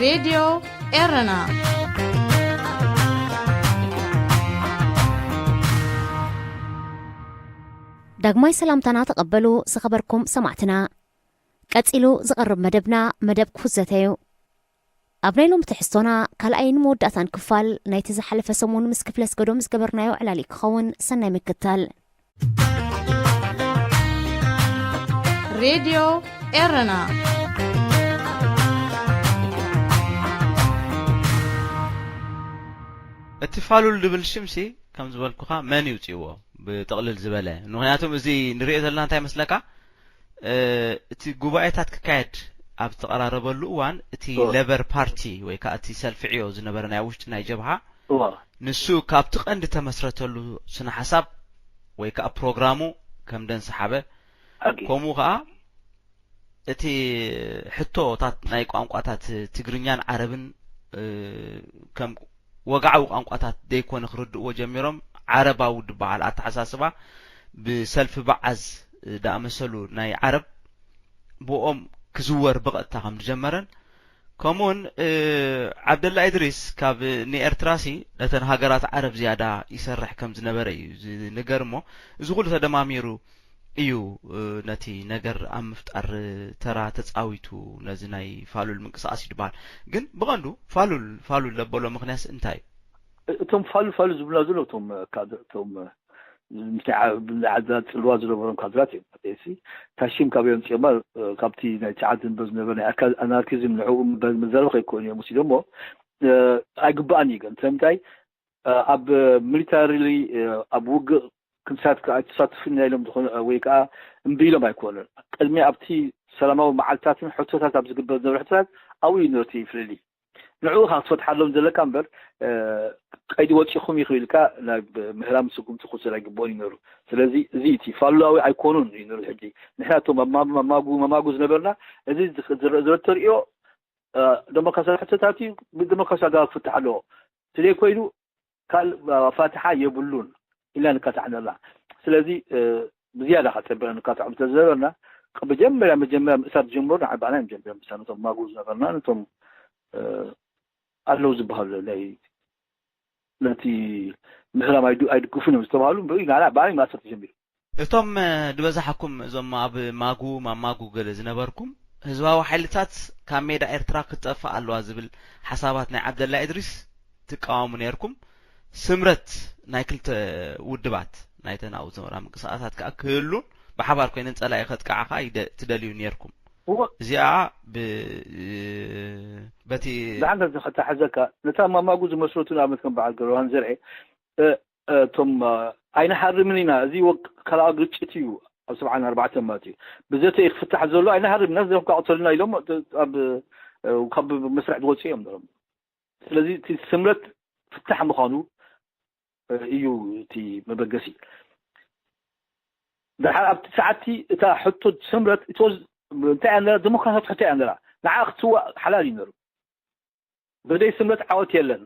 ሬድዮ ኤረና። ዳግማይ ሰላምታና ተቐበሉ ዝኸበርኩም ሰማዕትና። ቀጺሉ ዝቐርብ መደብና መደብ ክፍዘተ እዩ። ኣብ ናይ ሎሚ ትሕዝቶና ካልኣይን መወዳእታን ክፋል ናይቲ ዝሓለፈ ሰሙን ምስ ክፍለ ኣስገዶም ዝገበርናዮ ዕላል ክኸውን። ሰናይ ምክታል። ሬድዮ ኤረና። እቲ ፋሉል ድብል ሽምሲ ከም ዝበልኩኻ መን ይውፅእዎ ብጥቕልል ዝበለ? ምኽንያቱም እዚ ንሪኦ ዘለና እንታይ መስለካ? እቲ ጉባኤታት ክካየድ ኣብ ዝተቐራረበሉ እዋን እቲ ሌበር ፓርቲ ወይ ከዓ እቲ ሰልፊ ዕዮ ዝነበረ ናይ ውሽጢ ናይ ጀብሃ ንሱ ካብቲ ቀንዲ ተመስረተሉ ስነ ሓሳብ ወይ ከዓ ፕሮግራሙ ከም ደንሰሓበ፣ ከምኡ ከዓ እቲ ሕቶታት ናይ ቋንቋታት ትግርኛን ዓረብን ከም ወግዓዊ ቋንቋታት ደይኮነ ክርድእዎ ጀሚሮም፣ ዓረባዊ ዝበሃል ኣተሓሳስባ ብሰልፊ በዓዝ ዝኣመሰሉ ናይ ዓረብ ብኦም ክዝወር ብቐጥታ ከም ዝጀመረን፣ ከምኡውን ዓብደላ ኢድሪስ ካብ ንኤርትራሲ ነተን ሃገራት ዓረብ ዝያዳ ይሰርሕ ከም ዝነበረ እዩ ዝንገር። እሞ እዚ ኩሉ ተደማሚሩ እዩ ነቲ ነገር ኣብ ምፍጣር ተራ ተጻዊቱ ነዚ ናይ ፋሉል ምንቅስቃስ እዩ ዝበሃል። ግን ብቐንዱ ፋሉል ፋሉል ለበሎ ምኽንያት እንታይ እዩ? እቶም ፋሉል ፋሉል ዝብሉና ዘሎ እቶም ካድረ እቶም ምስቲ ዓድና ጽልዋ ዝነበሮም ካድራት እዮም። ኣተሲ ታሽም ካብ እዮም ጽዮማ ካብቲ ናይ ጸዓት ዝንበር ዝነበረ ናይ ኣናርኪዝም ንዕኡ መዛረቢ ከይኮኑ እዮም ወሲዶሞ። ኣይግባኣን እዩ ግን ስለምንታይ ኣብ ሚሊታሪሊ ኣብ ውግእ ክንሳት ኣይተሳትፉን ኢና ኢሎም ዝኾኑ ወይ ከዓ እምቢ ኢሎም ኣይኮኑን። ቅድሚ ኣብቲ ሰላማዊ መዓልታትን ሕቶታት ኣብ ዝግበር ዝነበረ ሕቶታት ኣብኡ እዩ ነርቲ ፍልልይ ንዕኡ ኢኻ ክትፈትሓሎም ዘለካ እምበር ቀይዲ ወፂኹም ኢኹ ኢልካ ናብ ምህራም ስጉምቲ ክወሰድ ኣይግብኦን እዩ ነሩ። ስለዚ እዚ እቲ ፋሉላዊ ኣይኮኑን እዩ ነሩ። ሕጂ ንሕና እቶም ኣብ ማጉ መማጉ ዝነበርና እዚ ዝረእ ተርእዮ ደሞክራሲያዊ ሕቶታት እዩ ብደሞክራሲያዊ ኣገባብ ክፍታሕ ኣለዎ። ስለይ ኮይኑ ካልእ ፋትሓ የብሉን ኢልና ንካታዕ ነላ። ስለዚ ብዝያዳ ከፀበረ ንካታዕ ምተ ዝነበርና መጀመርያ መጀመርያ ምእሳር ዝጀመሩ ንዓባና እዮም ጀሚሮም ምሳና ነቶም ማጉ ዝነበርና ነቶም ኣለዉ ዝበሃሉ ናይ ነቲ ምህራም ኣይድግፉን እዮም ዝተባሃሉ ብኡ ናና ብኣይ ማእሰርቲ ጀሚሩ። እቶም ዝበዛሓኩም እዞም ኣብ ማጉ ማማጉ ገለ ዝነበርኩም ህዝባዊ ሓይልታት ካብ ሜዳ ኤርትራ ክትጠፍእ ኣለዋ ዝብል ሓሳባት ናይ ዓብደላ ኢድሪስ ትቃወሙ ነርኩም። ስምረት ናይ ክልተ ውድባት ናይተን ኣብኡ ዝነበራ ምንቅስቃሳት ከዓ ክህሉን ብሓባር ኮይነን ጸላኢ ከጥቃዓ ከዓ ይደ- ትደልዩ ነርኩም። እወ። እዚኣ ብ- በቲ ብሓንሳብ እዚ ከተሓዘካ ነታ ማማጉ ዝመስረቱ ንኣብነት ከም በዓል ገብረብርሃን ዘርኤ እ፣ እቶም እ፣ ኣይንሓርምን ኢና እዚ ወቅ ካልኣ ግጭት እዩ ኣብ ሰብዓን ኣርባዕተን ማለት እዩ ብዘተ እዩ ክፍታሕ ዘሎ ኣይንሃርም ኢና ዘም ክቅተሉና ኢሎም እ፣ ኣብ እ፣ ካብ መስርሕ ዝወፁ እዮም ነሮም ስለዚ እቲ ስምረት ፍታሕ ምዃኑ እ፣ እዩ እቲ መበገሲ ድሓር ኣብቲ ሰዓቲ እታ ሕቶ ስምረት እትወዝ እንታይ እያ ነራ ዲሞክራሲያት ሕቶ እያ ነራ ንዓ ክትስዋእ ሓላል እዩ ነሩ ብደይ ስምረት ዓወት የለን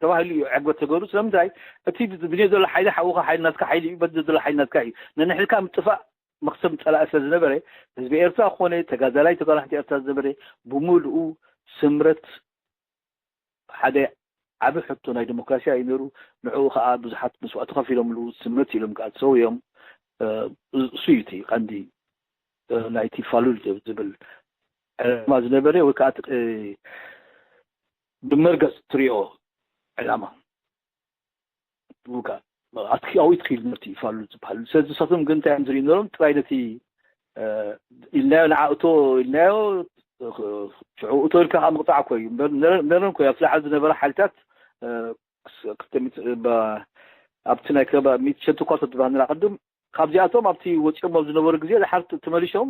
ተባሂሉ እዩ ዕግበት ተገሩ ስለምንታይ እቲ ብድዮ ዘሎ ሓይሊ ሓውኻ ሓይሊ ናትካ ሓይሊ እዩ በቲ ዘሎ ሓይሊ ናትካ እዩ ነንሕልካ ምጥፋእ መክሰብ ጸላኢ ስለ ዝነበረ ህዝቢ ኤርትራ ኮነ ተጋዳላይ ተጋዳላይ ኤርትራ ዝነበረ ብምሉኡ ስምረት ሓደ ዓቢ ሕቶ ናይ ዲሞክራሲ እዩ ነሩ ንዕኡ ከዓ ብዙሓት መስዋእቲ ከፊሎምሉ ስምረት ኢሎም ከዓ ዝሰውዮም እሱ እዩ እቲ ቀንዲ ናይቲ ፋሉል ዝብል ዕላማ ዝነበረ ወይ ከዓ ብመርገፅ ትሪኦ ዕላማ ኣትኪኣዊ ትኽእል ምህርቲ ይፋሉ ዝበሃል ስለዚ ንሳቶም ግን እንታይ እዮም ዝርኢ ነሮም ጥራይ ነቲ ኢልናዮ ንዓ እቶ ኢልናዮ ሽዑ እቶ ኢልካ ከዓ ምቕፃዕ እኮ እዩ ነሮም ኮ ኣብቲ ላዕሊ ዝነበረ ሓይልታት ኣብቲ ናይ ሚት ሸንትኳቶ ዝበሃልና ቅድም ካብዚኣቶም ኣብቲ ወፂኦሞ ዝነበሩ ግዜ ድሓር ተመሊሶም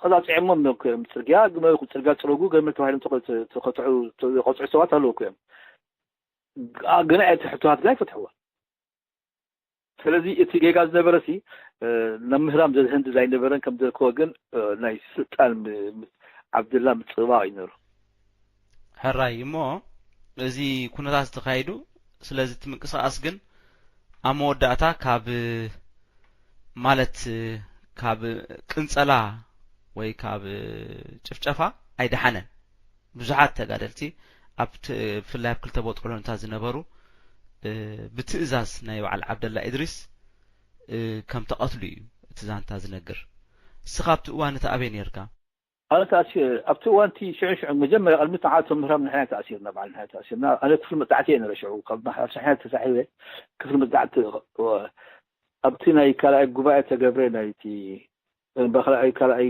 ቀፃፅዐሞም እዮም ጽርግያ ግመ ጽርግያ ፅረጉ ገመ ተባሂሎም ተቐፅዑ ሰባት ኣለዉ እዮም ግና እቲ ሕቶታት ግን ኣይፈትሕዋ ስለዚ እቲ ጌጋ ዝነበረ ሲ ናብ ምህራም ዘዝህንድዝ ኣይነበረን ከም ዘልከወ ግን ናይ ስልጣን ዓብድላ ምፅባቕ እዩ ነሩ ሕራይ እሞ እዚ ኩነታት ዝተኻየዱ ስለዚ እቲ ምንቅስቃስ ግን ኣብ መወዳእታ ካብ ማለት ካብ ቅንጸላ ወይ ካብ ጭፍጨፋ ኣይደሓነን ብዙሓት ተጋደልቲ ኣብቲ ብፍላይ ኣብ ክልተ ቦጦሎንታ ዝነበሩ ብትእዛዝ ናይ በዓል ዓብደላ ኢድሪስ ከም ተቐትሉ እዩ እቲ ዛንታ ዝነግር። እስኻ ኣብቲ እዋን እቲ ኣበይ ነርካ? ኣነ ተኣሲ ኣብቲ እዋን እቲ ሽዑ ሽዑ መጀመርያ ቅድሚ ንዓቶም ምህራም ንሕና ተኣሲርና፣ በዓል ንሕና ተኣሲርና። ኣነ ክፍሊ መጣዕቲ እየ ነረ ሽዑ ካብ ማሕራብ ሳሕና ተሳሒበ ክፍሊ መጣዕቲ ኣብቲ ናይ ካልኣይ ጉባኤ ተገብረ ናይቲ ካልኣይ ካልኣይ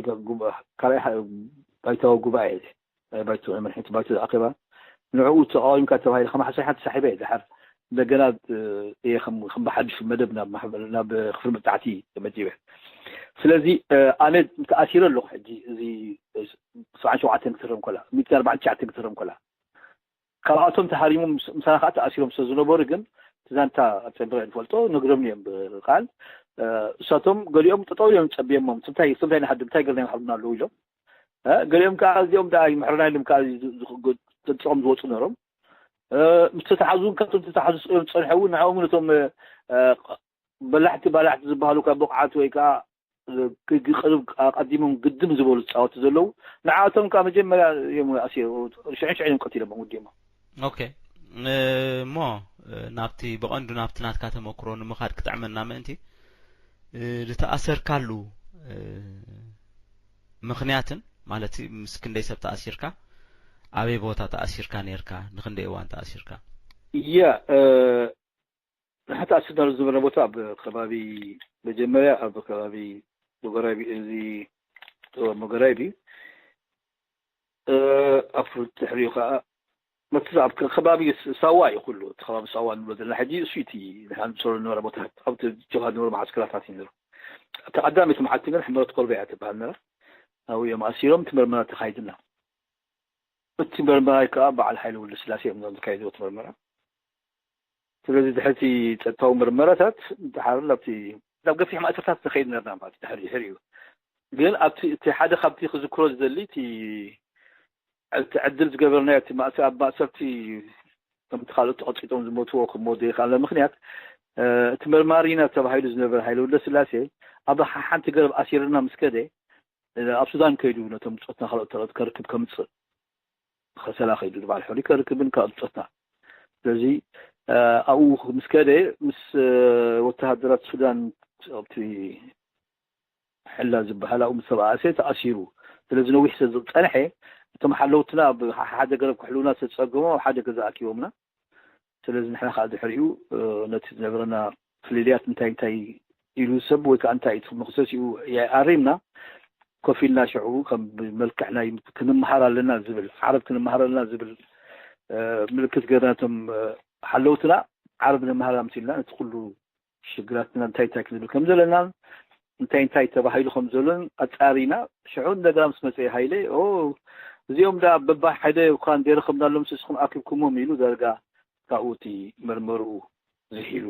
ካልኣይ ባይታዊ ጉባኤ ባይቶ መርሒት ባይቶ ኣኼባ ንዕኡ ተቃዊምካ ተባሂለ ከም ሓሳብ ሓንቲ ሳሒበ እየ። ድሓር እንደገና እየ ከም ከም ብሓድሽ መደብ ናብ ማሕበር ናብ ክፍሊ መጣዕቲ ተመዲበ። ስለዚ ኣነ ተኣሲረ ኣለኹ። ሕጂ እዚ ሰብዓን ሸውዓተን ክትረም ኮላ ሚእቲ ኣርባዕን ትሽዓተን ክትረም ኮላ ካብኣቶም ተሃሪሞም ምሳና ከዓ ተኣሲሮም ስለ ዝነበሩ ግን እቲ ዛንታ ፀንበ ንፈልጦ ነግሮም እዮም ብቃል እሳቶም ገሊኦም ጠጠው እዮም ፀቢዮሞም ስምታይ ስምታይ ንሃድም እንታይ ገርና ይሃሉና ኣለዉ ኢሎም ገሊኦም ከዓ እዚኦም ደኣ ይምሕርና ኢሎም ከዓ ተንፅኦም ዝወፁ ነሮም ምስ ተተሓዙ ካብቶም ተተሓዙ ስኦም ዝፀንሐ እውን ንዕኦም ነቶም በላሕቲ ባላሕቲ ዝበሃሉ ካብ ብቕዓት ወይ ከዓ ኣቀዲሞም ግድም ዝበሉ ዝፃወቱ ዘለዉ ንዓቶም ከዓ መጀመርያ እዮም ኣስዮ ሽዕን ሽዕን እዮም ቀቲሎሞም ውዲሞ ኦኬ እሞ ናብቲ ብቐንዱ ናብቲ ናትካ ተመክሮ ንምኻድ ክጥዕመና ምእንቲ ዝተኣሰርካሉ ምኽንያትን ማለት ምስ ክንደይ ሰብ ተኣሲርካ ኣበይ ቦታ ተኣሲርካ ነርካ ንክንደይ እዋን ተኣሲርካ ያ ንሓንቲ ኣስናሉ ዝበለ ቦታ ኣብ ከባቢ መጀመርያ ኣብ ከባቢ መጎራቢ እዚ መጎራቢ ኣብ ድሕሪኡ ከዓ መትስ ኣብ ከባቢ ሳዋ እዩ ኩሉ እቲ ከባቢ ሳዋ ንብሎ ዘለና ሕጂ እሱ እቲ ንሓንሰሩ ዝነበረ ቦታታት ኣብቲ ጀብሃ ዝነበሩ ማዓስከራታት እዩ ነሩ ኣብቲ ቀዳሚት መዓልቲ ግን ሕመረት ኮልባ እያ ትበሃል ነራ ኣብኡ እዮም ኣሲሮም እቲ መርመራ ተካይድና እቲ መርመራ ከዓ በዓል ሓይሊ ወልደ ስላሴ እዮም ዘካይድዎ እቲ መርመራ ስለዚ ድሕርቲ ፀጥታዊ መርመራታት ድሓር ናብቲ ናብ ገፊሕ ማእሰርታት ንኸይድ ነርና ማለት ድሕሪ ድሕሪኡ ግን ኣብቲ እቲ ሓደ ካብቲ ክዝክሮ ዝደሊ እቲ እቲ ዕድል ዝገበርናዮ እቲ ማእሰ ኣብ ማእሰርቲ ከምቲ ካልኦት ተቐጢጦም ዝሞትዎ ክመወደ ይኽኣለ ምክንያት እቲ መርማሪና ተባሂሉ ዝነበረ ሃይለ ወልደ ስላሴ ኣብ ሓንቲ ገረብ ኣሲርና ምስ ከደ ኣብ ሱዳን ከይዱ ነቶም ብፆትና ካልኦት ተረት ከርክብ ከምፅእ ከሰላ ከይዱ ዝበዓል ሕሪ ከርክብን ካብ ብፆትና ስለዚ ኣብኡ ምስ ከደ ምስ ወተሃደራት ሱዳን ኣብቲ ሕላ ዝበሃል ኣብኡ ምስ ተባኣሰ ተኣሲሩ ስለዚ ነዊሕ ስለ ዝፀንሐ እቶም ሓለውትና ኣብ ሓደ ገረብ ክሕልውና ዝተፀገሙ ኣብ ሓደ ገዛ ኣኪቦምና ስለዚ ንሕና ከዓ ድሕሪኡ ነቲ ዝነበረና ፍልልያት እንታይ እንታይ ኢሉ ሰብ ወይ ከዓ እንታይ እቲ መክሰሲኡ ኣሪምና ኮፍ ኢልና ሽዑ ከም ብመልክዕ ናይ ክንመሃር ኣለና ዝብል ዓረብ ክንመሃር ኣለና ዝብል ምልክት ገርና ነቶም ሓለውትና ዓረብ ንመሃር ኣምሲልና ነቲ ኩሉ ሽግራትና እንታይ እንታይ ክንብል ከም ዘለና እንታይ እንታይ ተባሂሉ ከም ዘሎን ኣፃሪና ሽዑ እንደገና ምስ መፀ ሃይለ እዚኦም ዳ በባ ሓደ እኳ እንዴረኸብናሎም ስስኹም ኣኪብኩሞም ኢሉ ዳርጋ ካብኡ እቲ መርመርኡ ዝሒሉ።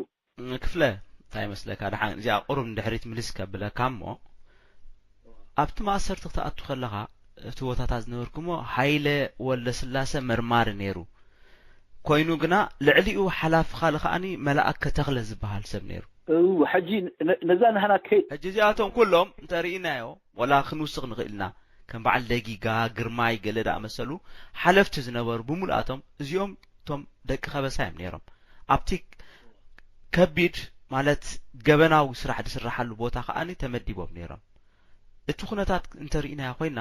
ክፍለ እንታይ ይመስለካ ደሓን እዚኣ ቁሩብ ንድሕሪት ምልስ ከብለካ እሞ ኣብቲ ማእሰርቲ ክትኣቱ ከለኻ እቲ ቦታታት ዝነበርኩሞ ሃይለ ወልደስላሰ መርማሪ ነይሩ ኮይኑ ግና ልዕሊኡ ሓላፊ ካልእ ከኣኒ መላእከ ተኽለ ዝበሃል ሰብ ነይሩ። እው፣ ሕጂ ነ- ነዛ ናህና ከይ ሕጂ እዚኣቶም ኩሎም እንተርኢናዮ ወላ ክንውስኽ ንኽእል ኢና። ከም በዓል ደጊጋ፣ ግርማይ ገለ ዝኣመሰሉ ሓለፍቲ ዝነበሩ ብምሉኣቶም እዚኦም እቶም ደቂ ከበሳ እዮም ነይሮም። ኣብቲ ከቢድ ማለት ገበናዊ ስራሕ ዝስረሓሉ ቦታ ከኣኒ ተመዲቦም ነይሮም። እቲ ኩነታት እንተርኢናዮ ኮይና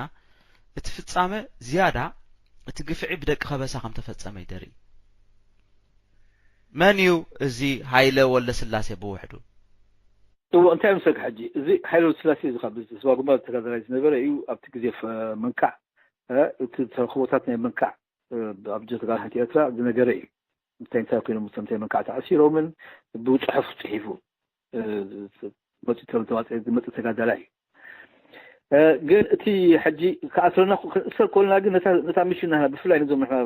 እቲ ፍጻመ ዝያዳ እቲ ግፍዒ ብደቂ ከበሳ ከም ተፈጸመ እዩ ዘርኢ። መን እዩ እዚ ሃይለ ወልደስላሴ ብውሕዱ? እዎ እንታይ ምስለካ ሕጂ እዚ ሃይለ ወልደስላሴ እዚ ካብ ስባ ግንባር ተጋዳላይ ዝነበረ እዩ ኣብቲ ግዜ መንካዕ እቲ ተረክቦታት ናይ መንካዕ ኣብ ጀ ተጋዳላይ ኤርትራ ዝነገረ እዩ እንታይ እንታይ ኮይኖም እቶም እንታይ መንካዕ ተኣሲሮምን ብፅሑፍ ፅሒፉ መፅእ ተጋዳላይ እዩ ግን እቲ ሕጂ ክኣስረና ክንእሰር ኮልና ግን ነታ ሚሽን ናህና ብፍላይ ነዞም ንሕና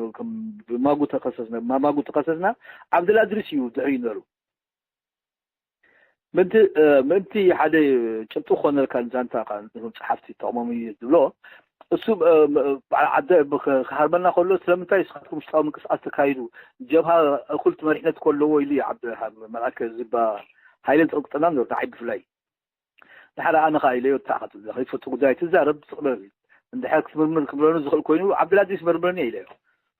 ብማጉ ተኸሰስና ብማማጉ ተኸሰስና ዓብደላ እድሪስ እዩ ድሕሪ ነሩ ምንቲ ምንቲ ሓደ ጭብጢ ክኾነልካ ንዛንታ ነዞም ፀሓፍቲ ይጠቕሞም እዩ ዝብሎ እሱ በዓል ዓደ ክሃርመና ከሎ ስለምንታይ ንስኻትኩም ውሽጣዊ ምንቅስቃስ ተካይዱ ጀብሃ እኩል መሪሕነት ከለዎ ኢሉ ዓብደላ መልኣከ ዝባ ሃይለ ዝቕጥና ነሩ ንዓይ ብፍላይ ንሓደ ኣነ ከዓ ኢለዮ እታ ከይትፈልጦ ጉዳይ ትዛረብ ስቕ በል እንድሕር ክትምርምር ክምረኒ ዝኽእል ኮይኑ ዓብደላ ድሪስ መርምረኒ ኢለዮ።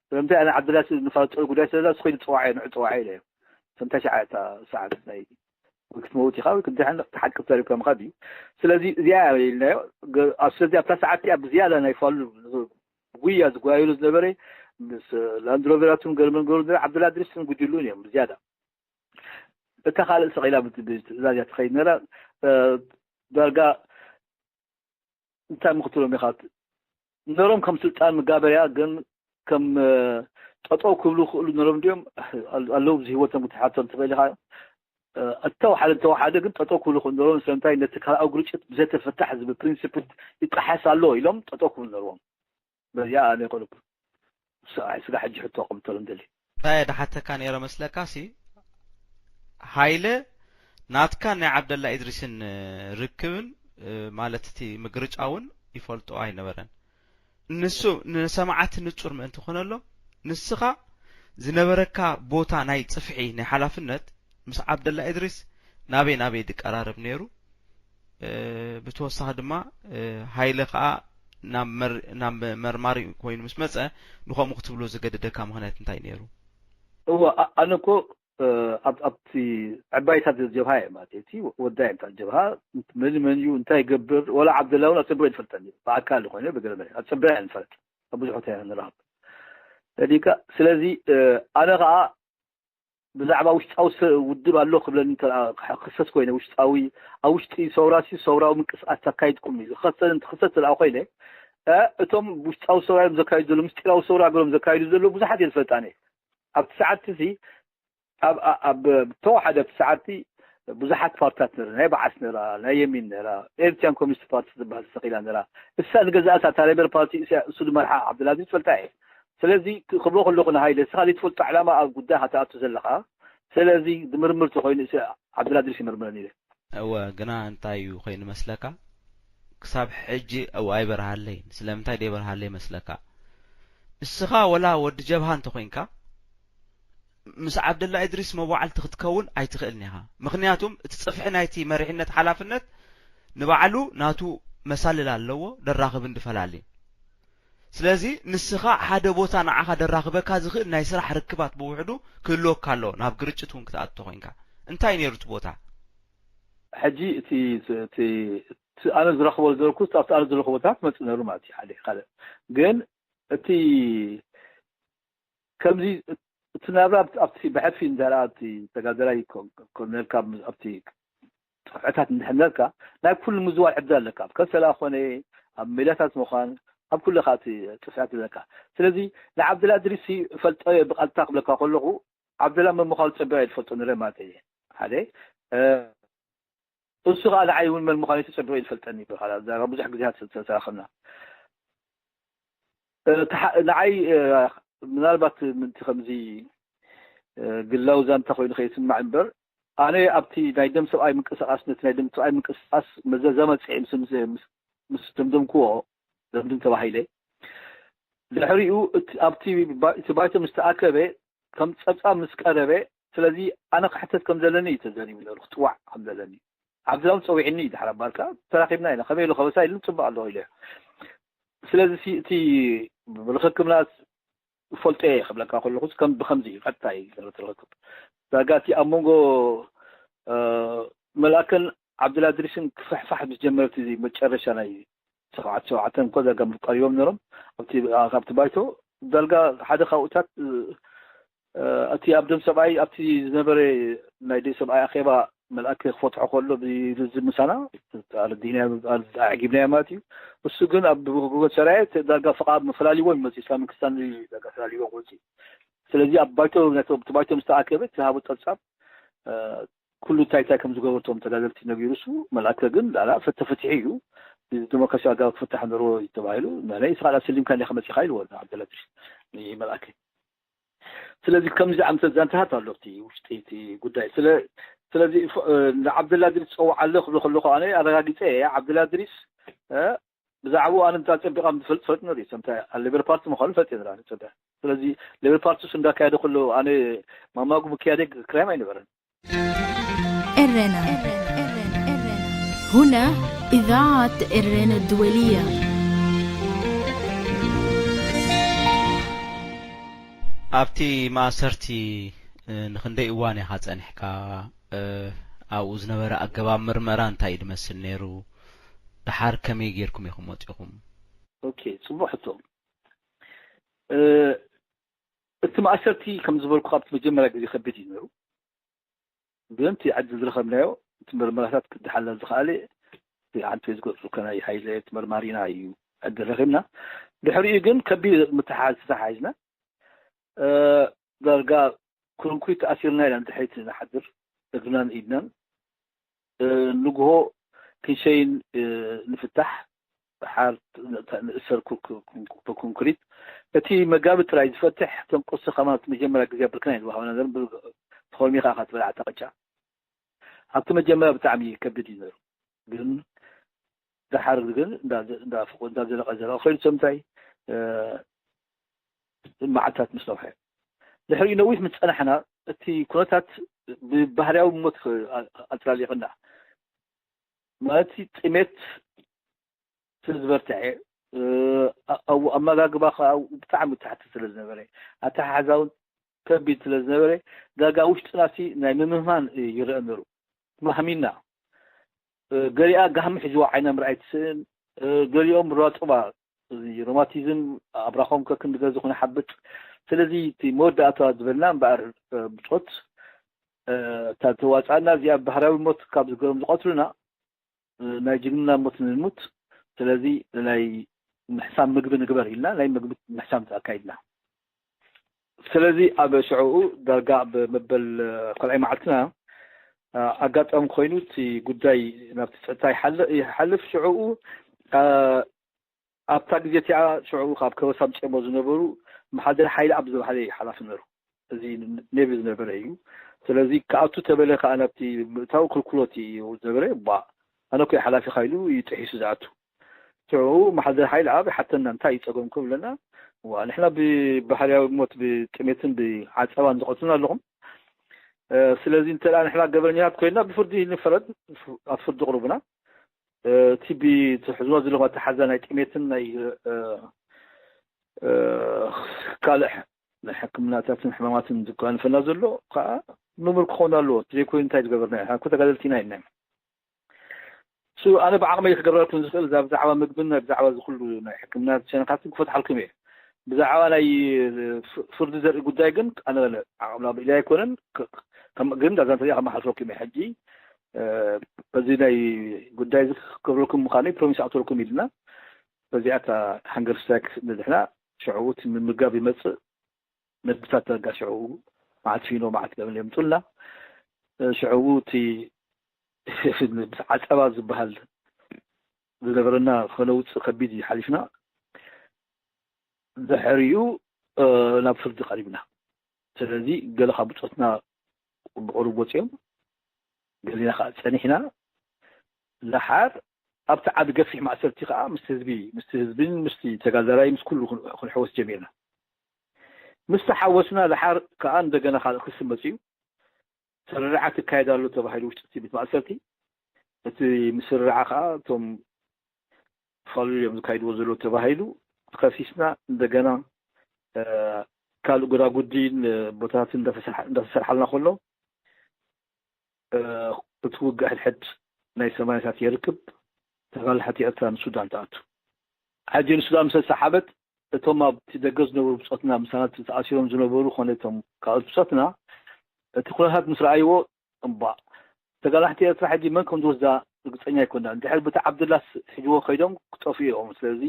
ስለምንታይ ኣነ ዓብደላ ንፋልጦ ጉዳይ ስለዛ ስኮይ ንፅዋዕ ንዕ ፅዋዕ ኢለዮ። ሰምታይ ሸዓ ሰዓት ናይ ክትመውት ኢኻ ክትድሕን ሓቂ ተሪብካ ምኻድ እዩ። ስለዚ እዚኣ ኢልናዮ። ስለዚ ኣብታ ሰዓት እቲኣ ብዝያዳ ናይ ፋሉ ጉያ ዝጓየሉ ዝነበረ ምስ ላንድሮቨራቱን ገርመን ገሩ ዓብደላ ድሪስን ጉድሉን እዮም ብዝያዳ። እታ ካልእ ሰቂላ ብትእዛዝ እያ ትኸይድ ነራ። ዳርጋ እንታይ ምክትሎም ኢኻ ነሮም ከም ስልጣን መጋበርያ ግን ከም ጠጠው ክብሉ ክእሉ ነሮም እንዲኦም ኣለዉ ብዚ ህይወቶም ክትሓቶም ትኽእል ኢኻ። እተወሓደ ተወሓደ ግን ጠጠው ክብሉ ክእሉ ነሮም ስለምንታይ ነቲ ካልኣዊ ግርጭት ብዘተፈታሕ ዝብል ፕሪንስፕል ይጠሓስ ኣሎ ኢሎም ጠጠው ክብሉ ነርዎም። በዚኣ ኣነ ይኮንኩ ስጋ ሕጂ ሕቶ ከምተሎም ደሊ እንታይ ደሓተካ ነይረ መስለካ ሲ ሃይለ ናትካ ናይ ዓብደላ ኢድሪስን ርክብን ማለት እቲ ምግርጫ እውን ይፈልጦ ኣይነበረን። ንሱ ንሰማዓት ንጹር ምእንቲ ኮነሎም ንስኻ ዝነበረካ ቦታ ናይ ጽፍሒ ናይ ሓላፍነት ምስ ዓብደላ ኢድሪስ ናበይ ናበይ ድቀራረብ ነይሩ። ብተወሳኺ ድማ ሃይለ ከዓ ናብ መርማሪ ኮይኑ ምስ መፀ ንከምኡ ክትብሎ ዝገደደካ ምክንያት እንታይ ነይሩ? እወ ኣነ እኮ ኣብቲ ዕባይታት ጀብሃ እየ ማለት እቲ ወዳይ እንታይ ጀብሃ መን መን እዩ እንታይ ይገብር ወላ ዓብደላ እውን ኣፀብቆ ይፈልጠኒ ብኣካል ዝኾነ ብገለ ኣፀብያ ንፈልጥ ኣብ ብዙሕ ቦታ ንረኸብ ተዲካ ስለዚ ኣነ ከዓ ብዛዕባ ውሽጣዊ ውድብ ኣሎ ክብለኒ ክሰስ ኮይነ ውሽጣዊ ኣብ ውሽጢ ሰውራሲ ሰውራዊ ምንቅስቃስ ተካይድኩም እዩ ዝኸሰን ትክሰስ ስለ ኮይነ እቶም ውሽጣዊ ሰውራ እዮም ዘካይዱ ዘለዉ ምስጢራዊ ሰውራ ገሮም ዘካይዱ ዘለዉ ብዙሓት እየ ዝፈልጣነ ኣብቲ ሰዓትቲ እዚ ኣብ ተወሓደ ኣብቲ ሰዓትቲ ብዙሓት ፓርታት ነረ ናይ በዓስ ነራ ናይ የሚን ነራ ኤርትያን ኮሚኒስት ፓርቲ ዝበሃል ተሰቂላ ነራ እሳ ዝገዛእታ እታ ሌበር ፓርቲ እሱ ዝመርሓ ዓብደልዓዚዝ ትፈልጣ እየ ስለዚ ክብሎ ከለኹ ንሃይለ እስኻ ዘይትፈልጦ ዕላማ ኣብ ጉዳይ ካትኣቱ ዘለኻ ስለዚ ዝምርምር ተኾይኑ እሱ ዓብደልዓዚዝ ይምርምረኒ ኢለ እወ ግና እንታይ እዩ ኮይኑ መስለካ ክሳብ ሕጂ እው ኣይበርሃለይን ስለምንታይ ደይበርሃለይ መስለካ እስኻ ወላ ወዲ ጀብሃ እንተኾይንካ ምስ ዓብደላ ኢድሪስ መዋዕልቲ ክትከውን ኣይትኽእልን ኢኻ። ምኽንያቱም እቲ ጽፍሒ ናይቲ መሪሕነት ሓላፍነት ንባዕሉ ናቱ መሳልል ኣለዎ፣ ደራኽብን ድፈላልይን። ስለዚ ንስኻ ሓደ ቦታ ንዓኻ ደራኽበካ ዝኽእል ናይ ስራሕ ርክባት ብውሕዱ ክህልወካ ኣለዎ፣ ናብ ግርጭት እውን ክትኣቱ ተኾይንካ። እንታይ ነይሩ እቲ ቦታ? ሕጂ እቲ እቲ ኣነ ዝረኽቦ ዝነበርኩ ኣብቲ ኣነ ዝረኽቦ ቦታ ክመፅእ ነሩ ማለት እዩ ሓደ ካልእ ግን እቲ ከምዚ እቲ ናብራ ኣብቲ ብሕልፊ እንተ እቲ ተጋደላይ ኮነልካ ኣብቲ ጥፍዕታት እንድሕነልካ ናይ ኩሉ ምዝዋር ዕድል ኣለካ ኣብ ከሰላ ኮነ ኣብ ሜዳታት ምዃን ኣብ ኩሉ ከዓ እቲ ጥፍዕት ኣለካ ስለዚ ንዓብደላ ድሪሲ ፈልጠ ብቃልታ ክብለካ ከለኹ ዓብደላ መምዃኑ ፀቢቐ እየ ዝፈልጦ ንረ ማለት እየ ሓደ እሱ ከዓ ንዓይ እውን መን ምዃኑ ተፀቢቑ ይፈልጠኒ ይበሃል ኣብዛ ብዙሕ ግዜታት ዝተራኸብና ንዓይ ምናልባት ምንቲ ከምዚ ግላዊ ዛንታ ኮይኑ ከይስማዕ እምበር ኣነ ኣብቲ ናይ ደም ሰብኣይ ምንቅስቃስ ነቲ ናይ ደም ሰብኣይ ምንቅስቃስ መዘዘመ ፅዒ ምስ ምስ ደምደምክዎ ደምድም ተባሂለ ድሕሪኡ ኣብቲ እቲ ባይቶ ምስ ተኣከበ ከም ጸብጻብ ምስ ቀረበ ስለዚ ኣነ ክሕተት ከም ዘለኒ እዩ ተዘሪቡ ነሩ ክጽዋዕ ከም ዘለኒ ዓብድላውን ጸዊዕኒ እዩ ድሓር ኣባልካ ተራኺብና ኢና ከመይ ኢሉ ከበሳ ኢሉ ጽቡቅ ኣለኹ ኢለ ስለዚ እቲ ርክክብና ፈልጦ እየ ክብለካ ከለኹ ከም ብከምዚ እዩ ቀጥታ እዩ ርክብ ዳጋ እቲ ኣብ መንጎ መልኣከን ዓብድላድሪስን ክፍሕፋሕ ምስ ጀመረ እቲ መጨረሻ ናይ ሰብዓት ሸውዓተን እኮ ዳጋ ቀሪቦም ነሮም ኣብቲ ባይቶ ዳርጋ ሓደ ካብኡታት እቲ ኣብ ደም ሰብኣይ ኣብቲ ዝነበረ ናይ ደም ሰብኣይ ኣኼባ መልኣከ ክፈትሖ ከሎ ብልዝብ ምሳና ኣረዲና ኣዕጊብናዮ ማለት እዩ። እሱ ግን ኣብ ጎጎ ሰራየ ዳርጋ ፍቓድ ፈላልይዎ ይመጽእ ኢስላምን ክርስትያን ዳርጋ ፈላልይዎ ክወጽእ ስለዚ ኣብ ባይቶ ናይቶም እቲ ባይቶ ምስ ተኣከበ እቲ ሃቦ ጸብጻብ ኩሉ እንታይ እንታይ ከም ዝገበርቶም ተጋደልቲ ነጊሩ እሱ መልኣከ ግን ላላ ተፈቲሑ እዩ ብዲሞክራሲያዊ ኣገባብ ክፍታሕ ነርዎ እዩ ተባሂሉ ናይ ስኻላ ስሊምካ እንዲኻ መፂኻ ኢልዎ ዓብደላ ድሪስ ንመልኣከ ስለዚ ከምዚ ዝኣምሰል ዛንታታት ኣሎ እቲ ውሽጢ እቲ ጉዳይ ስለ ስለዚ ንዓብደላ ድሪስ ፀውዓለ ክብሎ ከለኹ ኣነ ኣረጋጊፀ እየ ዓብደላ ድሪስ ብዛዕባኡ ኣነ እንታይ ጸቢቓ ዝፈልጥ ፈለጥ ነሩ እየ ሰምታ ሌበር ፓርቲ ምዃኑ ፈልጥ እየ ንራ ጸቢቕ ስለዚ ሌበር ፓርቲ እሱ እንዳካየደ ከሎ ኣነ ማማጉ ምክያደይ ክራይም ኣይነበረን إرنا هنا إذاعة إرنا الدولية ኣብቲ ማእሰርቲ ንክንደይ እዋን ኢኻ ጸኒሕካ? ኣብኡ ዝነበረ ኣገባብ ምርመራ እንታይ እዩ ዝመስል ነይሩ? ደሓር ከመይ ጌርኩም ኢኹም ወጺኹም? ኦኬ፣ ጽቡቕ ሕቶ። እቲ ማእሰርቲ ከም ዝበልኩ ካብቲ መጀመርያ ግዜ ከቢድ እዩ ነይሩ። ግን እቲ ዕድል ዝረኸብናዮ እቲ ምርመራታት ክድሓለል ዝኸኣለ እቲ ሓንቲ ዝገጹ ከናይ ሃይለ እቲ መርማሪና እዩ ዕድል ረኺብና። ድሕሪኡ ግን ከቢድ ምትሓዝ ተተሓሒዝና ዳርጋ ኮንክሪት ኣሲርና ኢና ንድሕሪት ንሓድር እግርናን ኢድናን። ንግሆ ክንሸይን ንፍታሕ ሓር ንእሰር ብኮንክሪት። እቲ መጋቢ ጥራይ ዝፈትሕ እቶም ቁርሲ ከማን እቲ መጀመርያ ግዜ ብርክና እዩ ዝወሃበና ነሩ። ተኾልሚኻ ኢኻ ትበልዓ ተቐጫ። ኣብቲ መጀመርያ ብጣዕሚ ከቢድ እዩ ነሩ። ግን ደሓር ግን እንዳዘለቐ ዘለቐ ኮይኑ ሰምታይ መዓልታት ምስ ነውሐ ድሕሪኡ ነዊሕ ምስ ጸናሕና እቲ ኩነታት ብባህርያዊ ሞት ኣጥላሊቕና። ማለት ጥሜት ስለ ዝበርትዐ፣ ኣመጋግባ ከዓ ብጣዕሚ ትሕቲ ስለ ዝነበረ፣ ኣተሓሕዛ እውን ከቢድ ስለ ዝነበረ፣ ዳርጋ ውሽጥና ሲ ናይ ምምህማን ይረአ ነሩ። ማህሚና። ገሊኣ ጋህሚ ሒዝዋ ዓይና ምርኣይ ትስእን፣ ገሊኦም ራጡባ፣ እዚ ሮማቲዝም ኣብራኾም ከክንዲ ገዚ ኩነ ሓብጥ። ስለዚ እቲ መወዳእታ ዝበልና እምበኣር ብጾት እታ ተዋጻና እዚኣ ባህራዊ ሞት ካብ ዝገሮም ዝቐትሉና ናይ ጅግንና ሞት ንሙት። ስለዚ ናይ ምሕሳም ምግቢ ንግበር ኢልና ናይ ምግቢ ምሕሳም ኣካይድና። ስለዚ ኣብ ሽዕኡ ዳርጋ ኣብ መበል ካልኣይ መዓልትና ኣጋጣሚ ኮይኑ እቲ ጉዳይ ናብቲ ጸጥታ ይሓልፍ። ሽዕኡ ኣብታ ግዜ እቲኣ ሽዑ ካብ ከበሳ ኣምጺኦሞ ዝነበሩ መሓደር ሓይሊ ኣብ ዝበሃለ ሓላፊ ነሩ። እዚ ኔቪ ዝነበረ እዩ። ስለዚ ክኣቱ ተበለ ከዓ ናብቲ ምእታው ክልኩሎት እዩ ዝነበረ። ባ ኣነ ኮይ ሓላፊ ካይሉ እዩ ጥሒሱ ዝኣቱ። ሽዑ መሓደር ሓይሊ ኣብ ሓተና እንታይ እዩ ጸገምኩም ብለና። ዋ ንሕና ብባህርያዊ ሞት ብጥሜትን ብዓጸባን ዝቐትሉና ኣለኹም። ስለዚ እንተ ንሕና ገበረኛታት ኮይና ብፍርዲ ንፈረድ፣ ኣብ ፍርዲ ቅርቡና። እቲ ብትሕዝዎ ዘለኹም ኣተሓዛ ናይ ጥሜትን ናይ ካልእ ናይ ሕክምናታትን ሕማማትን ዝጓንፈና ዘሎ ከዓ ምሙር ክኸውን ኣለዎ። ዘይኮይኑ እንታይ ዝገበርና ኢና? እኮ ተጋደልቲ ኢና ኢልና። ሱ ኣነ ብዓቕመይ ክገብረልኩም ዝኽእል እዛ ብዛዕባ ምግብን ናይ ብዛዕባ ዝኩሉ ናይ ሕክምና ሸነኻትን ክፈትሓልኩም እየ። ብዛዕባ ናይ ፍርዲ ዘርኢ ጉዳይ ግን ኣነ ዓቕምና ብኢለ ኣይኮነን። ግን ዳዛ እንተዚኣ ከመሓልፈኩም እየ። ሕጂ በዚ ናይ ጉዳይ እዚ ክገብረልኩም ምዃነይ ፕሮሚስ ኣእተወልኩም ኢልና በዚኣ እታ ሃንገር ስትራይክ ነድሕና ሽዕኡ እቲ ምምጋብ ይመፅእ። መግብታት ዳርጋ ሽዕኡ መዓት ፊኖ መዓት ገበል የምፁልና። ሽዕኡ እቲ ዓፀባ ዝበሃል ዝነበረና ከነውፅእ ከቢድ እዩ ሓሊፍና። ድሕሪኡ ናብ ፍርዲ ቀሪብና። ስለዚ ገለ ካብ ብፆትና ብቕሩብ ወፂኦም ገሊና ከዓ ፀኒሕና። ደሓር ኣብቲ ዓዲ ገፊሕ ማእሰርቲ ከዓ ምስ ህዝቢ ምስ ህዝብን ምስ ተጋዳላይ ምስ ኩሉ ክንሕወስ ጀሚርና። ምስ ተሓወስና ደሓር ከዓ እንደገና ካልእ ክሲ መፅኡ። ስርርዓት ይካየድ ኣሎ ተባሂሉ ውሽጢ እቲ ቤት ማእሰርቲ። እቲ ምስርርዓ ከዓ እቶም ፋሉል እዮም ዝካይድዎ ዘለዉ ተባሂሉ ተኸሲስና። እንደገና ካልእ ጎዳጉዲን ቦታታትን እንዳተሰርሓልና ከሎ እቲ ውግእ ሕድሕድ ናይ ሰማንያታት የርክብ። ተጋላሕቲ ኤርትራ ንሱዳን ትኣቱ። ሕጂ ንሱዳን ምስ ተሰሓበት እቶም ኣብቲ ደገ ዝነበሩ ብጾትና ምሳና ተኣሲሮም ዝነበሩ ኮነ እቶም ካልኦት ብጾትና እቲ ኩነታት ምስ ረኣይዎ እምባእ ተጋላሕቲ ኤርትራ ሕጂ መን ከም ዝወስዳ ርግጸኛ ኣይኮናን። እንድሕር ብቲ ዓብደላስ ሒዝዎ ከይዶም ክጠፍኡ እዮም። ስለዚ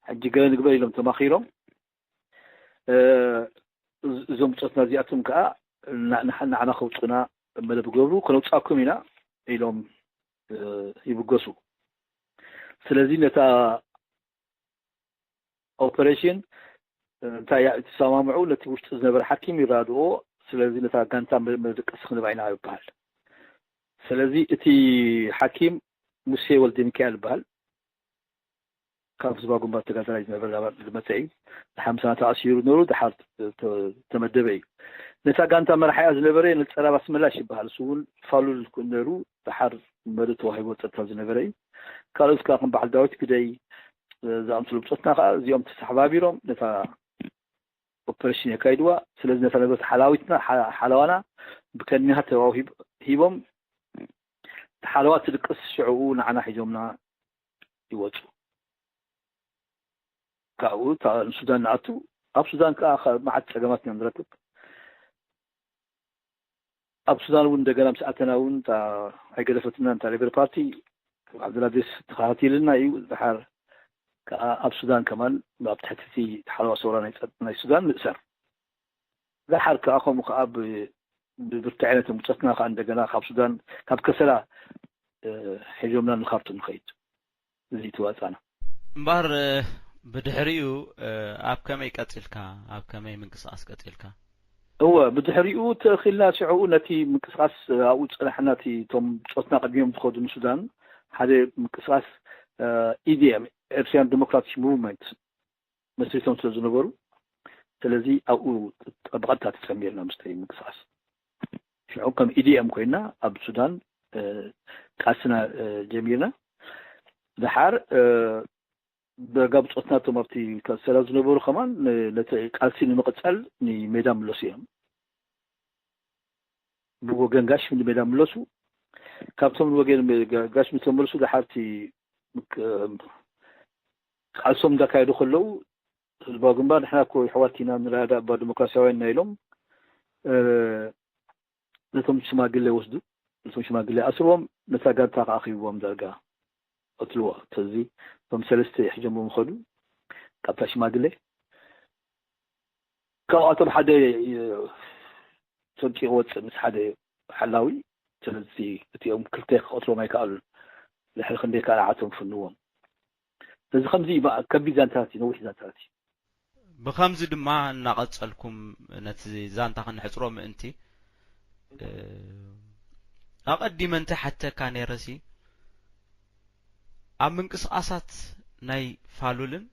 ሕጂ ገለ ንግበር ኢሎም ተማኺሮም። እዞም ብጾትና እዚኣቶም ከኣ ንዓና ከውጹና መደብ ገብሩ፣ ከነውጻኩም ኢና ኢሎም ይብገሱ። ስለዚ ነታ ኦፐሬሽን እንታይ እያ ትሰማምዑ፣ ነቲ ውሽጢ ዝነበረ ሓኪም ይራድኦ። ስለዚ ነታ ጋንታ መደቀሲ ክንባ ኢና ይበሃል። ስለዚ እቲ ሓኪም ሙሴ ወልደ ሚካኤል ይበሃል። ካብ ዝባ ግንባር ተጋዳላይ ዝነበረ ዝመፀ እዩ። ንሓምሳ ተኣሲሩ ነሩ፣ ድሓር ተመደበ እዩ። ነታ ጋንታ መራሒያ ዝነበረ ነፀራብ ኣስመላሽ ይበሃል። እሱ እውን ፋሉል ነሩ፣ ድሓር መሪ ተዋሂቦ ፀጥታ ዝነበረ እዩ። ካልኦት ከዓ ከም በዓል ዳዊት ግደይ ዝኣምሰሉ ብፆትና ከዓ እዚኦም ተሰሓባቢሮም ነታ ኦፐሬሽን የካይድዋ። ስለዚ ነታ ነበርቲ ሓላዊትና ሓ- ሓለዋና ብከኒሃ ተዋሂብ ሂቦም፣ እቲ ሓለዋ ትድቅስ ሽዕኡ ንዓና ሒዞምና ይወፁ። ካብኡ እታ ንሱዳን ንኣቱ። ኣብ ሱዳን ከዓ ከ- መዓት ፀገማት ኢና ንረክብ። ኣብ ሱዳን እውን እንደገና ምስ ኣተና እውን እታ ኣይገደፈትና እታ ሌበር ፓርቲ። ዓብደላዴስ ተኸታቲልና እዩ። ድሓር ከዓ ኣብ ሱዳን ከማን ኣብ ትሕቲ እቲ ሓለዋ ሰውራ ናይ ፀጥ- ናይ ሱዳን ንእሰር። ድሓር ከዓ ከምኡ ከዓ ብ- ብብርትዐ ነቶም ብፀትና ከዓ እንደገና ካብ ሱዳን ካብ ከሰላ እ፣ ሒዞምና ንካርቱም ንኸይድ። እዚ ትዋፃና። እምበኣር ብድሕሪኡ ኣብ ከመይ ቀፂልካ? ኣብ ከመይ ምንቅስቃስ ቀፂልካ? እወ፣ ብድሕሪኡ ተእኺልና ሽዕኡ ነቲ ምንቅስቃስ ኣብኡ ዝፀናሕና እቲ እቶም ብፆትና ቅድሚኦም ዝኸዱ ንሱዳን ሓደ ምንቅስቃስ ኢዲኤም ኤርትራያን ዲሞክራቲክ ሙቭመንት መስሪቶም ስለ ዝነበሩ፣ ስለዚ ኣብኡ ብቐጥታ ተፀሚርና ምስተይ ምንቅስቃስ ሽዑ ከም ኢዲኤም ኮይና ኣብ ሱዳን ቃልስና ጀሚርና። ድሓር ዳርጋ ብፆትና እቶም ኣብቲ ሰላ ዝነበሩ ከማን ነቲ ቃልሲ ንምቕፃል ንሜዳ ምለሱ እዮም። ብወገን ጋሽ ንሜዳ ምለሱ። ካብቶም ንወገን ጋሽ ምተመልሱ ድሓርቲ ቃልሶም እንዳካየዱ ከለዉ ህዝባዊ ግንባር ንሕና እኮ ይሕዋት ኢና ንረዳእ እባ ዲሞክራሲያውያን ኢና ኢሎም ነቶም ሽማግሌ ወስዱ። ነቶም ሽማግሌ ኣስርዎም፣ ነታ ጋንታ ከዓ ኣኺብዎም ዳርጋ ቀትልዎ። ስለዚ እቶም ሰለስተ ሒዞም ምኸዱ ካብታ ሽማግሌ ካብኣቶም ሓደ ሰንጢቑ ወፅእ ምስ ሓደ ሓላዊ። ስለዚ እቲኦም ክልተ ክቐትሎም ኣይከኣሉን። ድሕሪ ክንደይ ካልኣቶም ፍንዎም። እዚ ከምዚ ከቢድ ዛንታታት እዩ፣ ነዊሕ ዛንታታት እዩ። ብኸምዚ ድማ እናቐጸልኩም ነቲ ዛንታ ክንሕጽሮ ምእንቲ ኣቐዲመ እንተ ሓተካ ነይረሲ ኣብ ምንቅስቓሳት ናይ ፋሉልን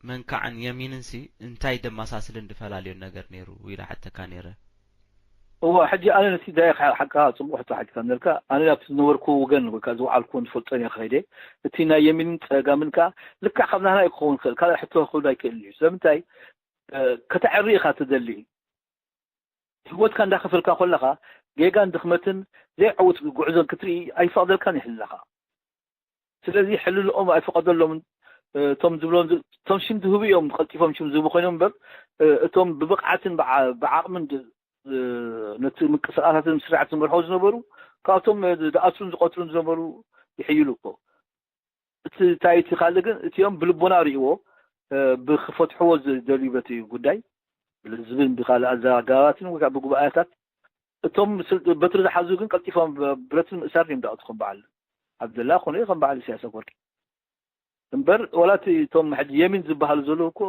መንካዕን የሚንንሲ እንታይ ደመሳስልን ድፈላለዮን ነገር ነይሩ ኢለ ሓተካ ነይረ። እወ ሕጂ ኣነ ነቲ ዳይ ሓቅኻ ጽቡቕ ሕቶ ሓቲካ ነርካ። ኣነ ኣብቲ ዝነበርኩ ወገን ወይ ከዓ ዝወዓልኩ ዝፈልጦን እየ ከይደ። እቲ ናይ የሚንን ጸጋምን ከዓ ልክዕ ካብ ናህና እዩ ክኸውን ይኽእል፣ ካልእ ሕቶ ክህሉ ኣይክእልን እዩ። ስለምንታይ ከተዕሪ ኢኻ ትደሊ። ህይወትካ እንዳኸፈልካ ከለኻ ጌጋን ድኽመትን ዘይዕውት ጉዕዞን ክትርኢ ኣይፈቕደልካን ይሕልናኻ። ስለዚ ሕልንኦም ኣይፈቐደሎምን። እቶም ዝብሎም እቶም ሽም ዝህቡ እዮም ቀልጢፎም ሽም ዝህቡ ኮይኖም እምበር እቶም ብብቕዓትን ብዓቕምን ነቲ ምንቅስቃሳትን ስርዓት ዝመርሖ ዝነበሩ ካብቶም ዝኣስሩን ዝቐትሉን ዝነበሩ ይሕይሉ እኮ። እቲ እንታይ እቲ ካልእ ግን እቲኦም ብልቦና ርእይዎ ብክፈትሕዎ ዝደልዩ በቲ ጉዳይ ብልዝብን ብካልእ ኣዘራጋባትን ወይ ከዓ ብጉባኤታት እቶም በትሪ ዝሓዙ ግን ቀልጢፎም ብረትን ምእሳር እዮም ዳኣቱ ከም በዓል ዓብደላ ኮነ ከም በዓል ኢሳያስ ኣፈወርቂ እምበር ዋላ እቲ እቶም ሕጂ የሚን ዝበሃሉ ዘለዉ እኮ